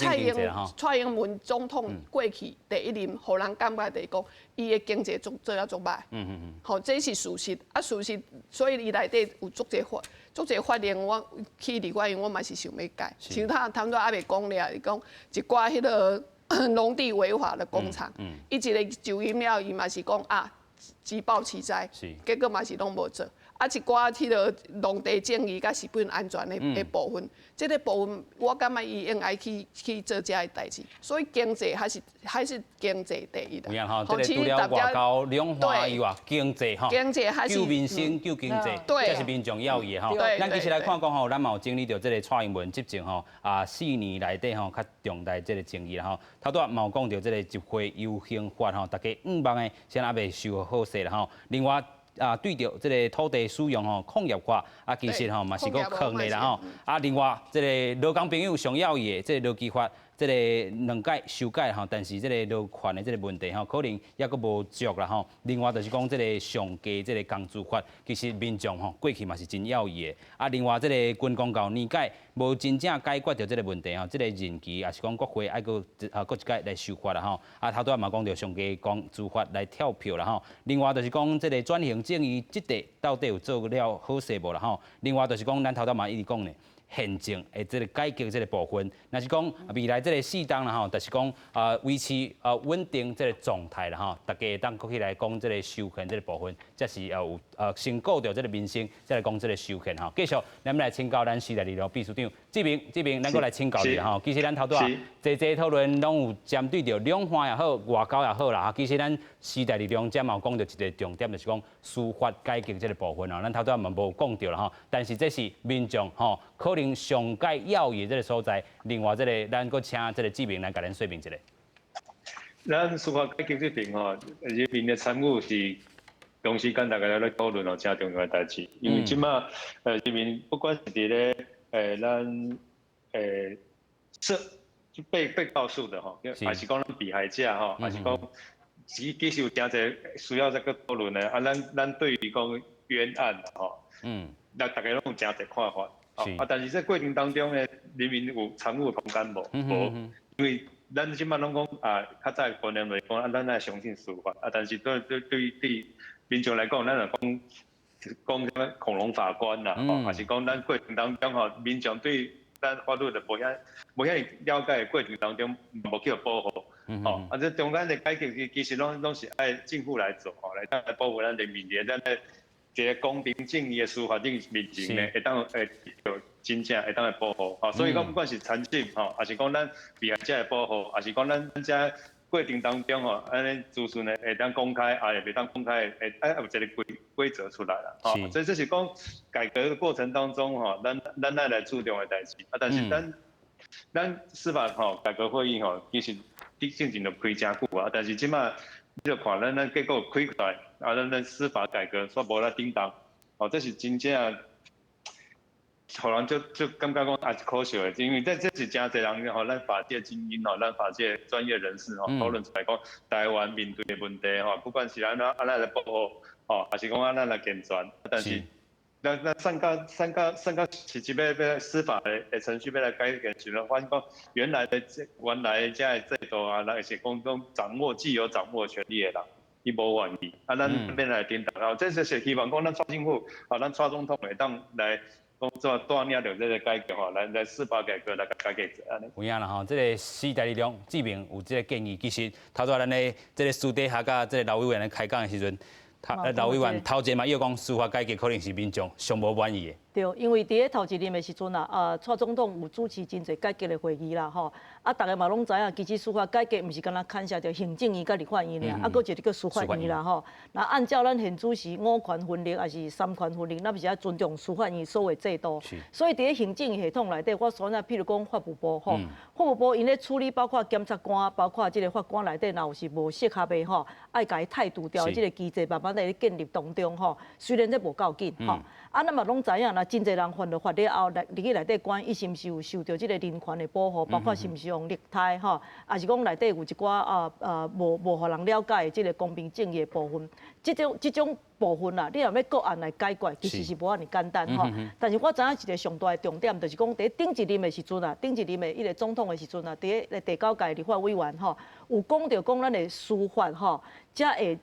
蔡英文總統過去第一任，予人感覺就是講，伊的經濟做啊足䆀。吼，這是事實。啊，事實，所以伊內底有足濟法，足濟法令，我去立法院，我嘛是想欲改。像他頭拄仔猶未講了，伊講一寡彼個農地違法的工廠，伊一個就任了，伊嘛是講啊，急報奇災，結果嘛是攏無做。啊，一寡彼個農地爭議佮食品安全的部分，這個部分我感覺伊應該去做這个代誌。所以經濟還是經濟第一啦。有影吼，這個除了外交兩岸以外，經濟吼，經濟還是救民生、救經濟，這是民眾要的吼。咱其實來看講吼，咱嘛有整理著這個蔡英文執政吼啊4年內底吼較重大這個爭議啦吼。頭拄仔嘛有講著這個集會遊行法吼，大家向望的先猶未收好勢啦吼。另外，啊對著這个土地使用吼礦業法啊，其實吼嘛是閣囥咧啦吼。啊，另外這个勞工朋友上要的這个勞基法，這个兩屆修改吼，但是這个勞權的這个問題吼，可能猶閣無足啦吼。另外就是講這个上低這个工資法，其實民眾吼過去嘛是真猶豫的。啊，另外這个軍公教年改無真正解決著這个問題吼，這个任期也是講國會愛閣啊閣一擺來修法啦吼。啊，頭拄仔嘛講著上低工資法來跳票啦吼。另外就是講這个轉型正義這塊到底有做了好勢無啦吼。另外就是講咱頭拄嘛一直講咧。憲政的這个改革這个部分，若是講未來這个四冬啦吼，就是講啊維持啊穩定這个狀態啦吼，大家會當閣起來講這个修憲這个部分，才是有先顧著這个民生，再來講這个修憲吼。繼續，咱們來請教咱時代力量秘書長志明，志明，咱閣來請教你吼。其實咱頭拄仔濟濟討論攏有針對著兩岸也好，外交也好啦。其實咱時代力量這嘛有講著一个重點，就是講司法改革這个部分吼。咱頭拄仔嘛無講著啦吼，但是這是民眾吼可能上蓋要的這个所在。另外，這个咱閣請這个志明來共咱說明一下。咱司法改革這邊吼，人民的參與是長時間大家咧討論哦，誠重要的代誌。因為這馬人民不管是佇咧咱設被告訴的吼，還是講咱被害者吼，還是講其實有誠濟需要這個討論的。啊，咱對於講冤案吼，那大家攏有誠濟看法。啊，但是這過程當中呢，人民有參與空間無？無，因為咱這馬攏講啊，較早觀念就是講啊，咱愛相信司法啊，但是對對對對民眾來講，咱若講講啥物恐龍法官啦，吼，還是講咱過程當中吼，民眾對咱法律就無遐了解的過程當中，無去予保護，吼，啊，這中間的改革其實攏是愛政府來做吼，來保護咱人民的，咱的一个公平正義的司法面前呢，會當會有真正會當來保護，吼，所以講不管是參審吼，還是講咱被害者的保護，還是講咱這過程當中吼，按呢資訊呢會當公開，啊會袂當公開，會愛有一个規則出來啦，吼，所以這是講改革的過程當中吼，咱愛來注重的代誌，啊，但是咱司法吼改革會議吼，其實之前就開誠久啊，但是這馬你就看咱結果開出來，啊，咱司法改革煞無咧叮當，哦，這是真正，予人就感覺講也是可惜的，因為這是誠濟人吼，咱法界精英吼，咱法界專業人士吼討論出來講，台灣面對的問題吼，不管是按怎按怎來保護吼，還是講按怎來健全，但是咱算到實際欲司法的程序欲來改革時陣，發現講原來這个制度啊，咱是講講掌握既有掌握權力的人，伊無願意，啊，咱欲來叮當，啊，這就是希望講咱蔡政府，啊，咱蔡總統會當來講做帶領著這个改革吼，來司法改革來改革按呢。有影啦吼，這个時代力量志明有這个建議，其實頭拄仔咱咧這个私底下佮這个劉委員咧開講的時陣，劉委員頭前嘛，伊講司法改革可能是民眾上無滿意的。對，因為佇咧頭一任的時陣啊，啊，蔡總統有主持真濟改革的會議啦，吼，啊，逐家嘛攏知影，其實司法改革毋是干焦牽涉著行政院佮立法院爾，啊，閣一个叫司法院啦，吼。那按照咱現主時五權分立，抑是三權分立，咱毋是愛尊重司法院所有制度。所以佇咧行政系統內底，我所知，譬如講法務部吼，法務部𪜶咧處理包括檢察官，包括這个法官內底，若有是無適合的吼，愛共伊汰除掉的這个機制，慢慢咧建立當中吼。雖然這無夠緊吼，啊，咱嘛攏知影，若真濟人犯著法了後，來入去內底關，伊是毋是有受著這个人權的保護？包括是毋是予虐待吼，抑是講內底有一寡啊無予人了解的這个公平正義的部分，這種部分啊，你若欲個案來解決，其實是無遐爾簡單吼。但是我知影一个上大的重點，就是講佇頂一任的時陣啊，頂一任的彼个總統的時陣啊，佇咧第九屆立法委員吼，有講著講咱的司法吼，才會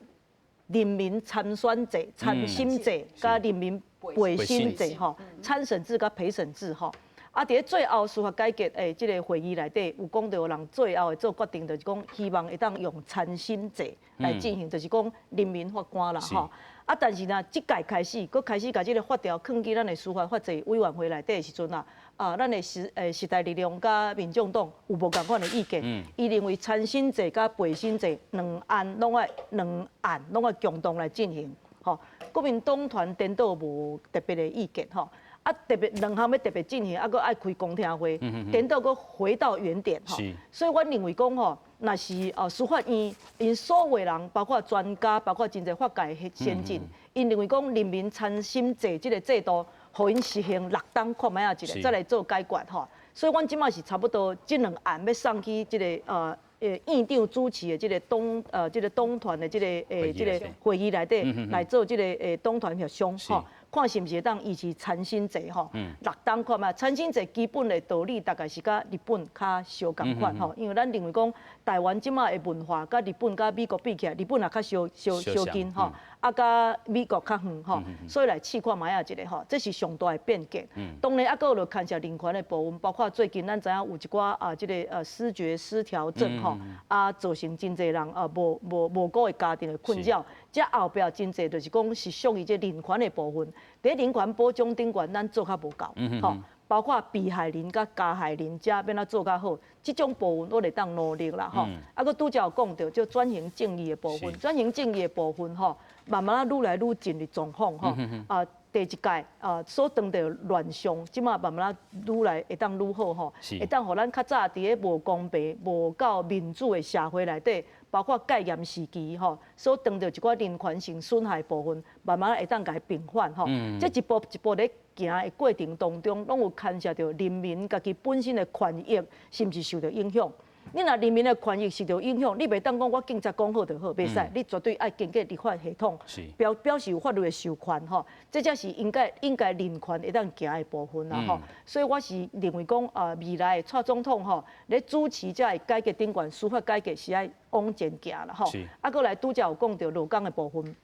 人民參選制、參審制，佮人民陪審制吼，參審制佮陪審制吼。啊，佇咧最後司法改革的這个會議內底，有講著人最後會做決定，就是講希望會當用參審制來進行，就是講人民法官啦吼。啊，但是呢，這屆開始，閣開始共這个法條囥佇咱的司法法制委員會內底的時陣啊，啊，咱的時代力量佮民眾黨有無仝款的意見？伊認為參審制佮陪審制兩案攏愛共同來進行，吼。國民黨團顛倒無特別的意見，吼。啊，特別兩項欲特別進行，啊，閣愛開公聽會，顛倒閣回到原點，吼。所以阮認為講吼，若是哦司法院𪜶所有人，包括專家，包括真濟法界的先進， 𪜶認為講人民參審制這个制度，予𪜶實行六冬看覓仔一下，再來做解決吼。所以，阮這馬是差不多這兩案欲送去這个院長主持的這个黨團的這个會議內底來做這个黨團協商吼，看是毋是會當維持參審制吼。六冬看覓，參審制基本的道理大概是佮日本較相仝款吼，因為咱認為講台灣這馬的文化佮日本佮美國比起來，日本也較相相相近吼，啊佮美國較遠吼，所以來試看覓仔一下吼，這是上大的變革。當然，啊，閣有就牽涉人權的部分，包括最近咱知影有一寡啊，這个思覺失調症吼，啊，造成真濟人啊無無無辜的家庭的困擾。這後壁真濟就是講是屬於這人權的部分。佇人權保障頂懸，咱做較無夠，吼，包括被害人佮加害人遮欲按怎做較好，這種部分我會當努力啦，吼。啊，閣拄才有講著，就轉型正義的部分，轉型正義的部分吼，慢慢仔愈來愈進入狀況吼。啊，第一屆啊所當著亂象，這馬慢慢仔愈來會當愈好吼，會當予咱較早佇咧無公平、無夠民主的社會內底，包括戒嚴時期吼，所當著一寡人權性損害部分，慢慢會當共伊平反吼。這一步一步咧行的過程當中，攏有牽涉著人民家己本身的權益，是毋是受著影響？你若人民的權益受著影響，你袂當講我警察講好就好，袂使，你絕對愛經過立法系統，表示有法律的授權吼，這才是應該人權會當行的部分啦吼。所以我是認為講啊，未來蔡總統吼，咧主持這个改革頂懸，司法改革是愛往前行啦吼。啊，閣來拄才有講著勞工的部分。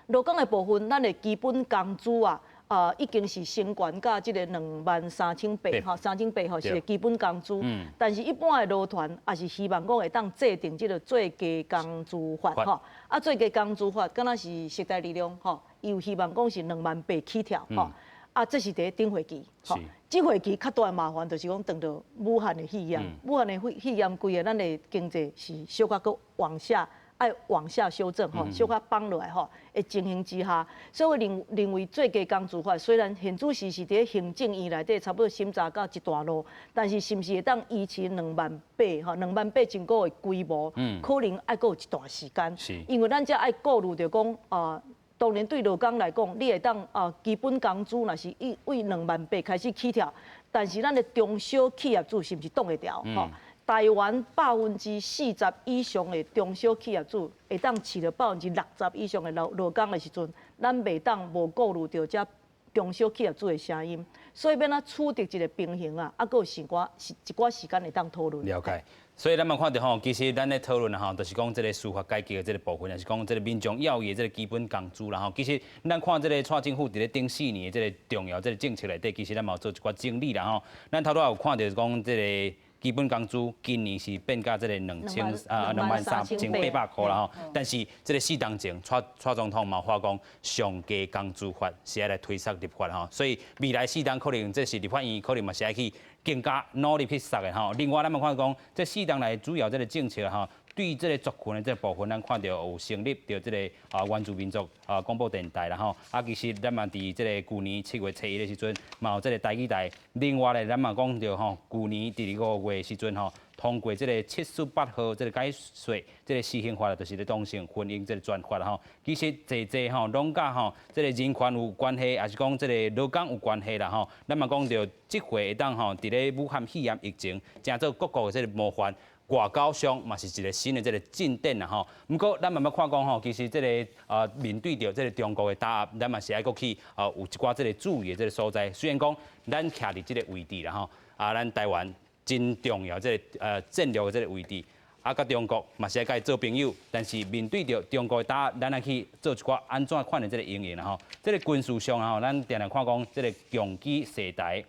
勞工的部分，咱的基本工資啊，已經是升懸到這个23,800吼，三千八吼是個基本工資。但是一般的勞團也是希望講會當制定這个最低工資法吼。啊，最低工資法敢若是時代力量吼，伊有希望講是2萬8起跳吼。啊，這是佇咧頂會期，吼，這會期較大的麻煩就是講當著武漢的肺炎，武漢的肺炎規个咱的經濟是小可閣往下。愛往下修正吼，小可放落來吼的情形之下，所以我認為最低工資法雖然現主時是佇咧行政院內底差不多審查到一段路，但是是毋是會當維持兩萬八吼？兩萬八真高的規模，可能愛閣有一段時間。因為咱遮愛顧慮著講啊，當然對勞工來講，你會當啊基本工資若是以為兩萬八開始起跳，但是咱的中小企業主是毋是擋會牢？吼，台灣40%以上的中小企業主會當飼著60%以上的勞工的時陣，咱袂當無顧慮著遮中小企業主的聲音，所以欲按怎取得一个平衡啊，啊，閣有時寡是一寡時間會當討論。了解。所以咱嘛看著吼，其實咱咧討論吼，就是講這个司法改革的這个部分，也是講這个民眾要的這个基本工資啦吼。其實咱看這个蔡政府佇咧頂四年的這个重要這个政策內底，其實咱嘛有做一寡整理啦吼。咱頭拄仔有看著講這个基本工資今年是變價這个23,800箍啦吼。但是這个四冬前，蔡蔡總統嘛發講上低工資法是愛來推捒立法吼，所以未來四冬可能這是立法院可能嘛是愛去更加努力去捒的吼。另外，咱嘛看講，這四冬來主要這个政策吼，對這个族群的這个部分，咱看著有成立著這个啊原住民族啊廣播電臺啦吼。啊，其實咱嘛佇這个舊年7月初1的時陣，嘛有這个台語台。另外咧，咱嘛講著吼，舊年佇5月時陣吼，通過這个78號這个改稅這个施行法，就是咧同性婚姻這个專法啦吼。其實濟濟吼，攏佮吼這个人權有關係，抑是講這个勞工有關係啦吼。咱嘛講著，這回會當吼，佇咧武漢肺炎疫情，成做各國的這个模範。外交上嘛是一个新的這个進展啦吼。毋過咱慢慢看講吼，其實這个面對著這个中國的打壓，咱嘛是愛閣去有一寡這个注意的這个所在。雖然講咱徛佇這个位置啦吼，啊，咱台灣真重要這个戰略的這个位置，啊，佮中國嘛是愛佮伊做朋友，但是面對著中國的打壓，咱愛去做一寡按怎款的這个應用啦吼。這个軍事上吼，咱定定看講這个共機世台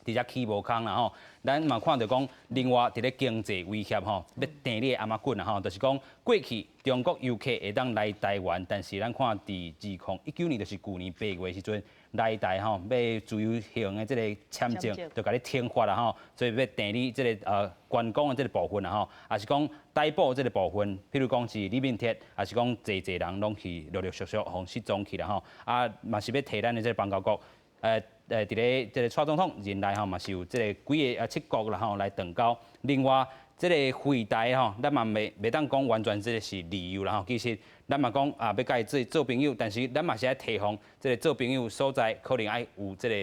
佇遮起無空啦吼，咱嘛看著講，另外佇咧經濟威脅吼，欲釘你的頷仔骨啦吼，就是講過去中國遊客會當來台灣，但是咱看佇2019年，就是舊年8月時陣來台吼，欲自由行的這个簽證就共你停發啦吼，所以欲釘你這个觀光的這个部分啦吼，抑是講逮捕這个部分，譬如講是李明哲，抑是講濟濟人攏去陸陸續續予失蹤去啦吼，啊嘛是欲提咱的這个邦交國。佇咧這个蔡總統任內吼，嘛是有這个幾个啊七國啦吼來斷交。另外，這个惠台吼，咱嘛袂當講完全這个是理由啦吼。其實咱嘛講啊，欲佮伊做做朋友，但是咱嘛是愛提防這个做朋友所在，可能愛有這个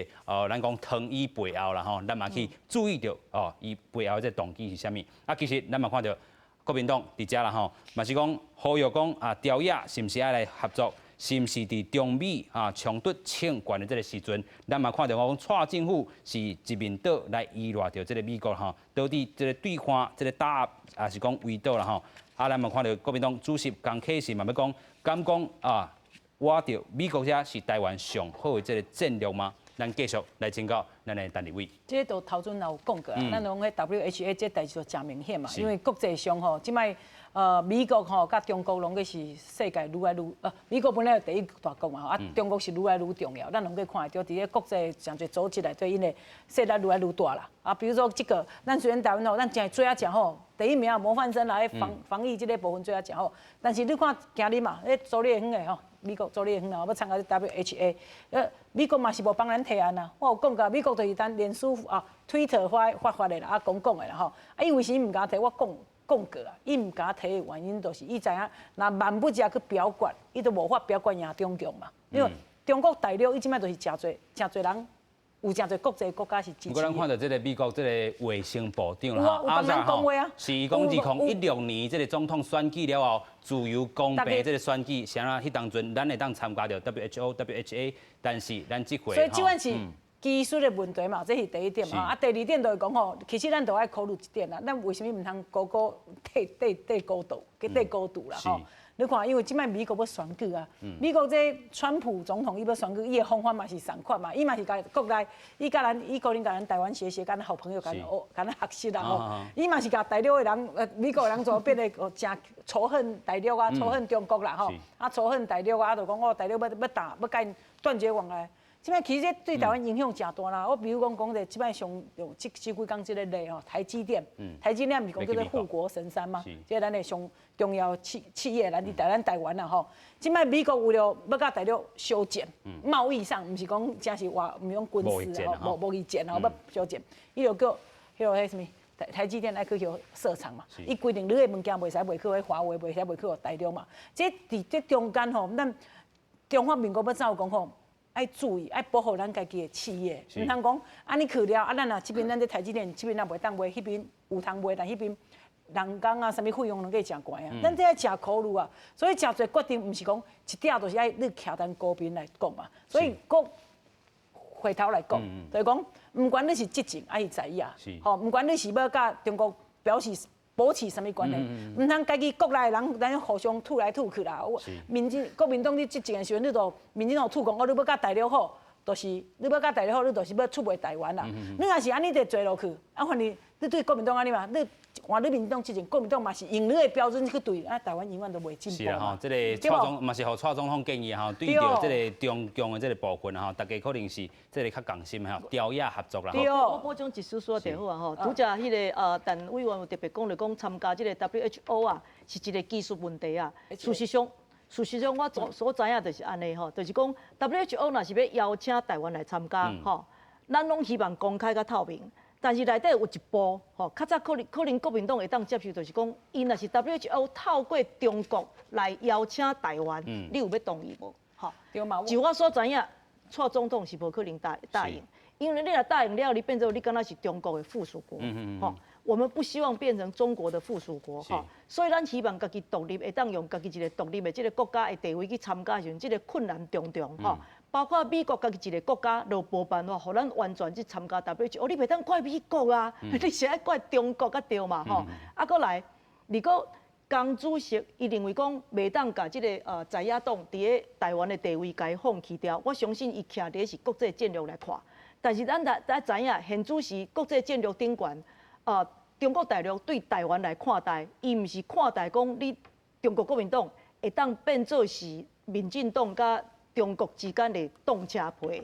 咱講糖衣背後啦吼，咱嘛去注意著哦，伊背後這個動機是啥物。啊，其實咱嘛看著國民黨佇遮啦吼，嘛是講呼籲講啊，朝野是毋是愛來合作？是毋是佇中美啊衝突衝懸的這个時陣，咱嘛看著講蔡政府是一面倒來依賴著這个美國吼，到底這个對岸這个打壓，抑是講圍堵啦吼？啊，咱嘛看著國民黨主席江啟臣嘛欲講，敢講啊，倚著美國遮是台灣上好的這个戰略嗎？咱繼續來請教咱的陳立委。這都頭陣有講過啊，咱講彼 WHA 這代誌就誠明顯嘛，因為國際上吼，這擺美國吼佮中國攏閣是世界愈來愈，美國本來是第一大國嘛，啊，中國是愈來愈重要，咱攏閣看會著，佇咧國際誠濟組織內底，𪜶的勢力愈來愈大啦。啊，比如說這個，咱雖然台灣吼，咱誠做啊誠好，第一名模範生啦，防疫這个部分做啊誠好，但是你看今日嘛，彼佐利遠的吼，美國佐利遠啊，欲參加 WHA，美國嘛是無幫咱提案啊。我有講過，美國就是當臉書啊、Twitter 發發發的啦，啊講講的啦吼。啊，伊為啥物毋敢提？我講講過啊，伊毋敢提的原因就是伊知影，若萬不才去表決，伊就無法表決贏中共嘛。因為中國大陸伊這擺就是誠濟誠濟人，有誠濟國際國家是支持。不過咱看著這个美國這个衛生部長啦，阿扎吼，是伊講2016年這个總統選舉了後，自由公平這个選舉，啥啊？彼當陣咱會當參加著 WHO、WHA，但是咱這回所以這款是技術的問題嘛，這是第一點啊。啊，第二點就是講吼，其實咱都愛考慮一點啦，咱為啥物毋通高高退退退高度，去退高度啦吼？你看，因為這擺美國欲選舉啊，美國這川普總統伊欲選舉，伊的方法嘛是仝款嘛，伊嘛是共國內，伊共咱，伊可能共咱台灣學學，共咱好朋友，共咱學，共咱學習啦吼。伊嘛是共大陸的人，美國的人做變得誠仇恨大陸啊，仇恨中國啦吼，啊仇恨大陸啊，就講哦大陸欲打欲共𪜶斷絕往來。這擺其實對台灣影響誠大啦。我比如講講者，這擺上用這這幾工這个例吼，台積電，台積電毋是講叫做護國神山嗎？這咱的上重要企業，咱佇台咱台灣啦吼。這擺美國為著欲佮大陸相戰，貿易上毋是講誠是話，毋是講軍事吼，貿易戰吼，欲相戰，伊就叫彼个彼啥物台積電愛去予設廠嘛。伊規定你的物件袂使賣去彼華為，袂使賣去予大陸嘛。這佇這中間吼，咱中華民國欲怎有講吼？愛注意，愛保護咱家己的企業，毋通講按呢去了，啊，咱若這邊咱這台積電這邊若袂當賣，彼邊有通賣，但彼邊人工啊，啥物費用攏閣誠懸啊。咱這愛誠考慮啊，所以誠濟決定毋是講一點就是愛你徛佇高邊來講嘛。所以閣回頭來講，就是講，毋管你是執政抑是在野，吼，毋管你是欲佮中國表示保持啥物關係，毋通家己國內人咱互相吐來吐去啦。民進國民黨你執政的時陣，你就民進黨吐講，哦，你欲佮大陸好，就是你欲佮大陸好，你就是欲出賣台灣啦。你若是按呢佇坐落去，啊，反正你對國民黨按呢嘛，你換你民進黨執政，國民黨嘛是用你的標準去對，啊，台灣永遠都袂進步。是啊，吼，這个蔡總嘛是予蔡總統建議吼，對著這个中共的這个部分吼，大家可能是這个較仝心吼，朝野合作啦。對。我補充一絲絲就好啊吼，拄才彼个陳委員有特別講著講參加這个 WHO 啊，是一個技術問題啊。事實上，我所知影就是按呢吼，就是講 WHO 若是欲邀請台灣來參加吼，咱攏希望公開佮透明。但是內底有一步吼，較早可能國民黨會當接受，就是講，伊若是 WHO 透過中國來邀請台灣，你有欲同意無？吼，就我所知影，蔡總統是無可能答應，因為你若答應了，你變做你敢若是中國的附屬國，吼，我們不希望變成中國的附屬國，吼，所以咱希望家己獨立，會當用家己一个獨立的這个國家的地位去參加時陣，這个困難重重，吼。包括美國家己一个國家都無辦法，予咱完全去參加 WHO，你袂當怪美國啊，你是愛怪中國才對嘛，吼。啊，閣來，如果江主席伊認為講袂當共這个在野黨佇咧台灣的地位共伊放棄掉，我相信伊徛佇是國際戰略來看。但是咱咱知影，現此時國際戰略頂懸，中國大陸對台灣來看待，伊毋是看待講你中國國民黨會當變做是民進黨佮中國之間的擋車皮。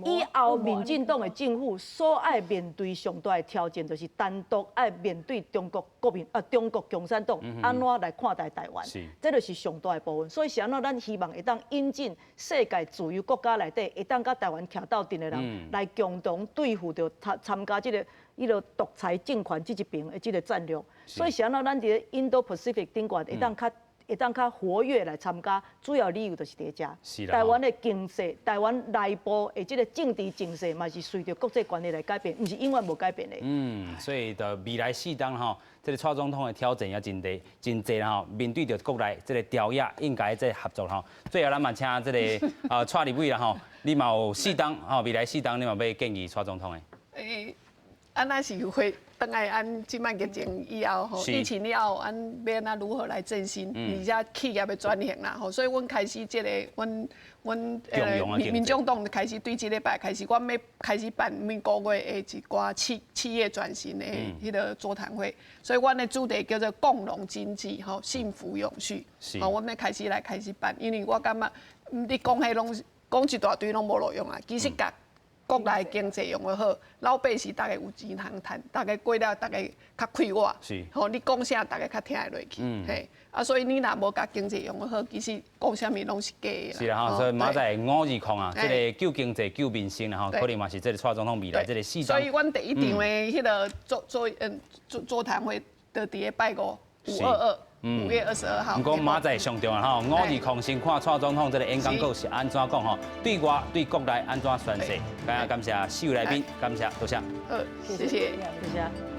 以後民進黨的政府所愛面對上大的挑戰，就是單獨愛面對中國國民啊，中國共產黨按怎來看待台灣，這就是上大的部分。所以是按怎，咱希望會當引進世界自由國家內底，會當佮台灣徛鬥陣的人，來共同對付著參參加這個彼个獨裁政權這一邊的這个戰略。所以是按怎，咱佇 Indo-Pacific 頂懸會當較活躍來參加，主要理由就是佇遮。台灣的經濟，台灣內部的這个政治情勢嘛是隨著國際關係來改變，毋是永遠無改變的。嗯，所以就未來四冬吼，這个蔡總統的挑戰也真濟真濟啦吼，面對著國內這个朝野應該這个合作吼。最後咱嘛請這个蔡立委啦吼，你嘛有四冬吼，未來四冬你嘛欲建議蔡總統的？欸，啊，若是會轉來按這擺疫情以後吼，疫情了後，按欲按怎如何來振興，而且企業的轉型啦吼，所以阮開始這个，阮阮民民眾黨開始對這禮拜開始，阮欲開始辦每個月的一寡企企業轉型的彼个座談會，所以阮的主題叫做共榮經濟吼，幸福永續，吼，阮欲開始來開始辦，因為我感覺你講彼攏講一大堆攏無路用啊，其實共國內經濟用得好，老百姓逐家有錢通趁，逐家過了逐家較快活。吼，你講啥，逐家較聽會落去。嘿，啊，所以你若無共經濟用得好，其實講啥物攏是假的。是啦，吼，所以明仔載5/20啊，這个救經濟、救民生啦，吼，可能嘛是這个蔡總統未來這个四所以，阮第一場的彼个座座嗯座座談會，就佇咧拜五5/22。5月22號。毋過明仔載上重要吼，5/20先看蔡總統這个演講稿是按怎講吼，對外對國內按怎宣示。感謝感謝四位來賓，感謝多謝。好，謝謝，謝謝。